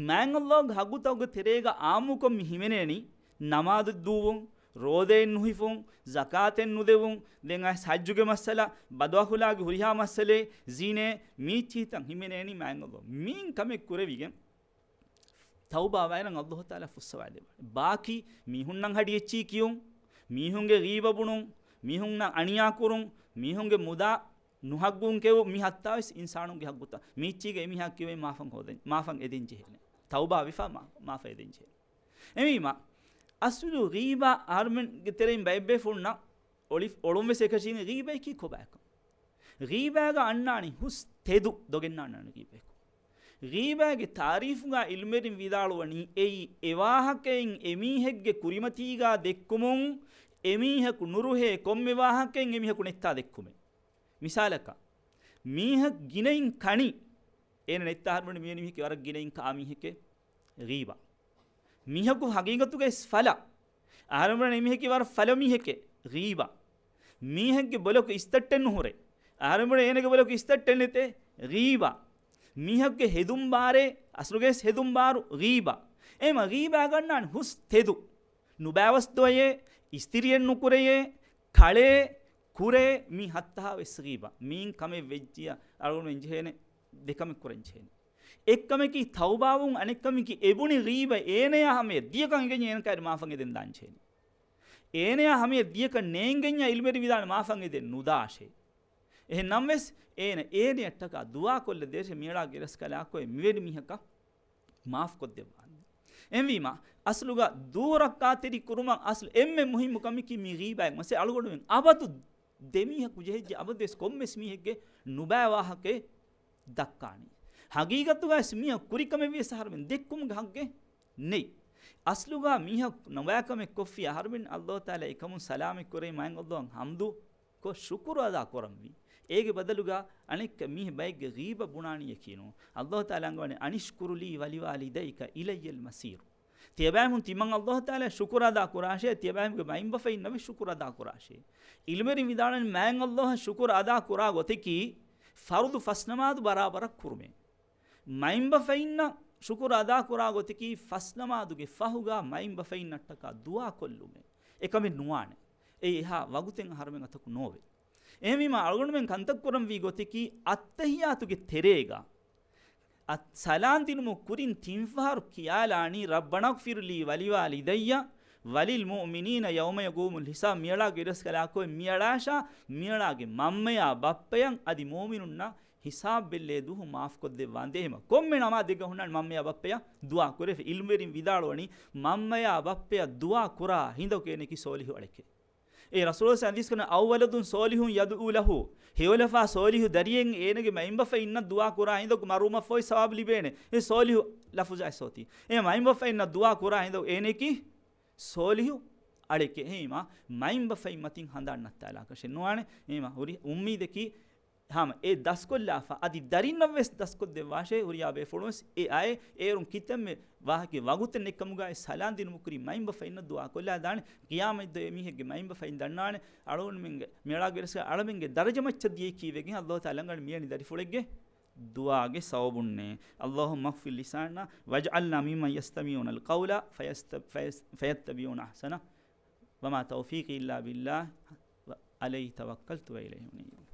މާތް އައްލާހުގެ ޙައްޤުތަކުގެ ތެރޭގަ އާއްމުކޮށް މި ހިމެނޭނީ ނަމާދު ދުވުން، ރޯދައެއް ނުހިފުން، ޒަކާތެއް ނުދެވުން، ދެން އައިސް ޙައްޖުގެ މައްސަލަ، ބަދުއަޚުލާގެ ހުރިހާ މައްސަލައެއް، ޒިނޭ، މީ އެއްޗިހިތައް ހިމެނޭނީ މާތް އައްލާހު. މީން ކަމެއް ކުރެވިގެން ތައުބާވާއިރަށް އައްލާހު ތަޢާލާ ފުއްސަވާދެއްވާނެ. ބާކީ މީހުންނަށް ހަޑި އެއްޗިހި ކިޔުން، މީހުންގެ ޣީބަ ބުނުން، މީހުންނަށް އަނިޔާ ކުރުން، މީހުންގެ މުދާ ނުހައްގުން ކެއު މި ހައްތާވެސް އިންސާނުންގެ ހައްގުތައް. މީއްޗީގަ އެމީހާ ކިޔުވެ މާފަށް ހޯދަން، މާފަށް އެދެން ޖެހޭނެ. ތައުބާވެފަ މާ-، މާފަށް އެދެން ޖެހޭނެ. އެމީމާ، އަސްލު ޣީބާ އަހަރުމެންގެ ތެރެއިން ބައެއްބޭފުޅުންނަށް އޮޅި-، އޮޅުންވެސް އެކަށީގެން ޣީބައަކީ ކޮބާކަން. ޣީބާގަ އަންނާނީ ހުސް ތެދު ދޮގެއް ނާންނާނެ ޣީބައަކު. ޣީބާގެ ތާރީފުގަ ޢިލްމުވެރިން ވިދާޅުވަނީ އެއީ އެ ވާހަކައިން އެމީހެއްގެ ކުރިމަތީގަ ދެއްކުމުން، އެމީހަކު ނުރުހޭ ކޮންމެ ވާހަކައެއް އެމީހަކު ނެއްތާ ދެއްކުމެއް. މިސާލަކަށް، މީހަކު ގިނައިން ކަނީ، އޭނަ ނެއްތާ އަހަރުމެން މިވެނި މީހަކީ ވަރަށް ގިނައިން ކާ މީހެކޭ، ޣީބާ. މީހަކު ހަގީގަތުގައި ފަލާ، އަހަރުމެން މީހަކީ ވަރަށް ފަލަ މީހެކޭ، ޣީބާ. މީހެއްގެ ބޮލަކު އިސްތައްޓެއް ނުހުރޭ، އަހަރުމެން އޭނަގެ ބޮލަކު އިސްތައްޓެއް ނެތޭ، ޣީބާ. މީހަކުގެ ހެދުން ބާރޭ، އަސްލުގައި ހެދުން ބާރު، ޣީބާ. އެމަ ޣީބާ ގަންނާން ހުސް ތެދު. ނުބައިވަސް ދޮޔޭ، އިސްތިރިއެއް ނުކުރެޔޭ، ކަޅޭ، ކުރޭ، މި ހައްތަހާ ވެސް ޣީބާ. މީން ކަމެއް ވެއްޖިޔާ، އަޅުގަނޑު އެންޖެހޭނެ ދެކަމެއް ކުރަން ޖެހޭނެ. އެއްކަމަކީ ތައުބާވުން، އަނެއްކަމަކީ އެބުނި ޣީބަ އޭނަޔާ ހަމަޔަށް ދިޔަކަން އެނގެންޏާ އޭނަ ކައިރި މާފަށް އެދެން ދާން ޖެހޭނެ. އޭނަޔާ ހަމަޔަށް ދިޔަކަން ނޭނގެންޏާ ޢިލްމުވެރިން ވިދާޅު މާފަށް އެދެން ނުދާށޭ. އެހެން ނަމަވެސް އޭނަ އޭނަޔަށްޓަކާ ދުޢާ ކޮށްލަ ދޭށޭ މިއަޅާ ގެރަސްކަލާކޮއެ މިވެނި މީހަކަށް މާފު ކޮށްދެއްވާން. އެހެންވީމާ، އަސްލުގަ ދޫރައްކާތެރި ކުރުމަށް އަސްލު އެންމެ މުހިއްމު ކަމަކީ މި ޣީބާއެއް މަސެ އަޅުގަނޑުމެން އަބަދު ދެމީހަކު ޖެހިއްޖެ އަބަދުވެސް ކޮންމެސް މީހެއްގެ ނުބައި ވާހަކައެއް ދައްކާނީ. ހަގީގަތުގައި މީހަކު ކުރި ކަމެއް ވިޔަސް އަހަރުމެން ދެއްކުމުގެ ހައްގެއް ނެތް. އަސްލުގަ މީހަކު ނުބައި ކަމެއް ކޮށްފި އަހަރުމެން އައްލާހު ތަޢާލާ އެކަމުން ސަލާމަތް ކުރޭ މާތް އައްލާހަށް ހަމްދު ކޮށް ޝުކުރު އަދާ ކުރަންވީ. އޭގެ ބަދަލުގަ އަނެއްކަ މީހެއް ބައެއްގެ ޣީބަ ބުނާނީއަކީނު. އައްލާހު ތަޢާލާ އަންގަވަނީ، "އަނިޝްކުރު ލީ ވަލިވާލިދައިކަ އިލައްޔަލް މަސީރު." ތިޔަބައިމީހުން ތިމަން އައްލާހު ތަޢާލާ ޝުކުރު އަދާ ކުރާށޭ، ތިޔަބައިމީހުންގެ މައިންބަފައިންނަށް ވެސް ޝުކުރު އަދާ ކުރާށޭ. ޢިލްމުވެރިން ވިދާޅުވަނީ މާތް އައްލާހަށް ޝުކުރު އަދާ ކުރާ ގޮތަކީ ފަރުޟު ފަސް ނަމާދު ބަރާބަރަށް ކުރުމޭ. މައިންބަފައިންނަށް ޝުކުރު އަދާ ކުރާ ގޮތަކީ ފަސް ނަމާދުގެ ފަހުގަ މައިންބަފައިންނަށްޓަކާ ދުޢާ ކޮށްލުމޭ. އެކަމެއް ނުވާނެ. އެއީ އެހާ ވަގުތެއް އަހަރުމެން އަތަކު ނޯވޭ. އެހެންވީމާ އަޅުގަނޑުމެން ކަންތައް ކުރަންވީ ގޮތަކީ އައްތަޙިއްޔާތުގެ ތެރޭގަ އަ-، ސަލާން ދިނުމުގެ ކުރިން ތިން ފަހަރު ކިޔާލާނީ، "رَبَّنَا اغْفِرْ لِي وَلِوَالِدَيَّ وَلِلْمُؤْمِنِينَ يَوْمَ يَقُومُ الْحِسَابُ." މިއަޅާގެ އިރަސްކަލާކޮއެ މިއަޅާށާ، މިއަޅާގެ މަންމަޔާ ބައްޕަޔަށް އަދި މުއުމިނުންނަށް ހިސާބް ބެއްލޭ ދުވަހު މާފް ކޮށްދެއްވާނދޭ. އެހެމަ ކޮންމެ ނަމާދެއްގަ ހުންނާނެ މަންމަޔާ ބައްޕަޔާ ދުޢާ ކުރެފި. ޢިލްމުވެރިން ވިދާޅުވަނީ މަންމަޔާ ބައްޕަޔާ ދުޢާ ކުރާ ހިނދަކު އޭނަކީ ޞޯލިޙު އަޅެކޭ. އެ ރަސޫލު ޙަދީޘް ކަން، "أو ولد صالح يدعو له." ހެޔޮލަފާ ޞޯލިޙު ދަރިއެއް އޭނަގެ މައިންބަފައިންނަށް ދުޢާ ކުރާ ހިނދަކު މަރުވުމަށްފަހު ސަވާބު ލިބޭނެ. އެ ޞޯލިޙު ލަފުޒާ ސޯތީ. އެ މައިންބަފައިންނަށް ދުޢާ ކުރާ ހިނދަކު އޭނަކީ ޞޯލިޙު އަޅެކޭ. އެހެމަ މައިންބަފައިން މަތިން ހަނދާން ނައްތާލާކަށެއް ނުވާނެ. އެހެމަ ހުރި އުއްމީދަކީ ހަމަ އެ ދަސްކޮށްލާފަ އަދި ދަރިންނަށް ވެސް ދަސްކޮށްދެއްވާށޭ. ހުރިހާ ބޭފުޅުން ވެސް އެ އައި އޭރުން ކިތަންމެ ވާހަކަ ވަގުތެއް ނެއްކަމުގައި ސަލާން ދިނުމު ކުރި މައިންބަފައިންނަށް ދުޢާ ކޮށްލާ ދާނެ. ޤިޔާމަތްދުވަހު އެމީހެއްގެ މައިންބަފައިން ދަންނާނެ. އަޅުގަނޑުމެންގެ މިއަޅާގެ ރަސްގެ އަޅަމެންގެ ދަރަޖަ މައްޗަށް ދިޔައީކީ ވެގެން ﷲ ތަޢާލާ އަޅަނގަނޑު މިވެނި ދަރިފުޅެއްގެ ދުޢާގެ ސަބަބުންނޭ. اللهم اغفر لساننا واجعلنا ممن يستمعون القول فيست-، فيس-، فيتبعون أحسنه. وما توفيقي إلا بالله، عليه توكلت وإليه أنيب.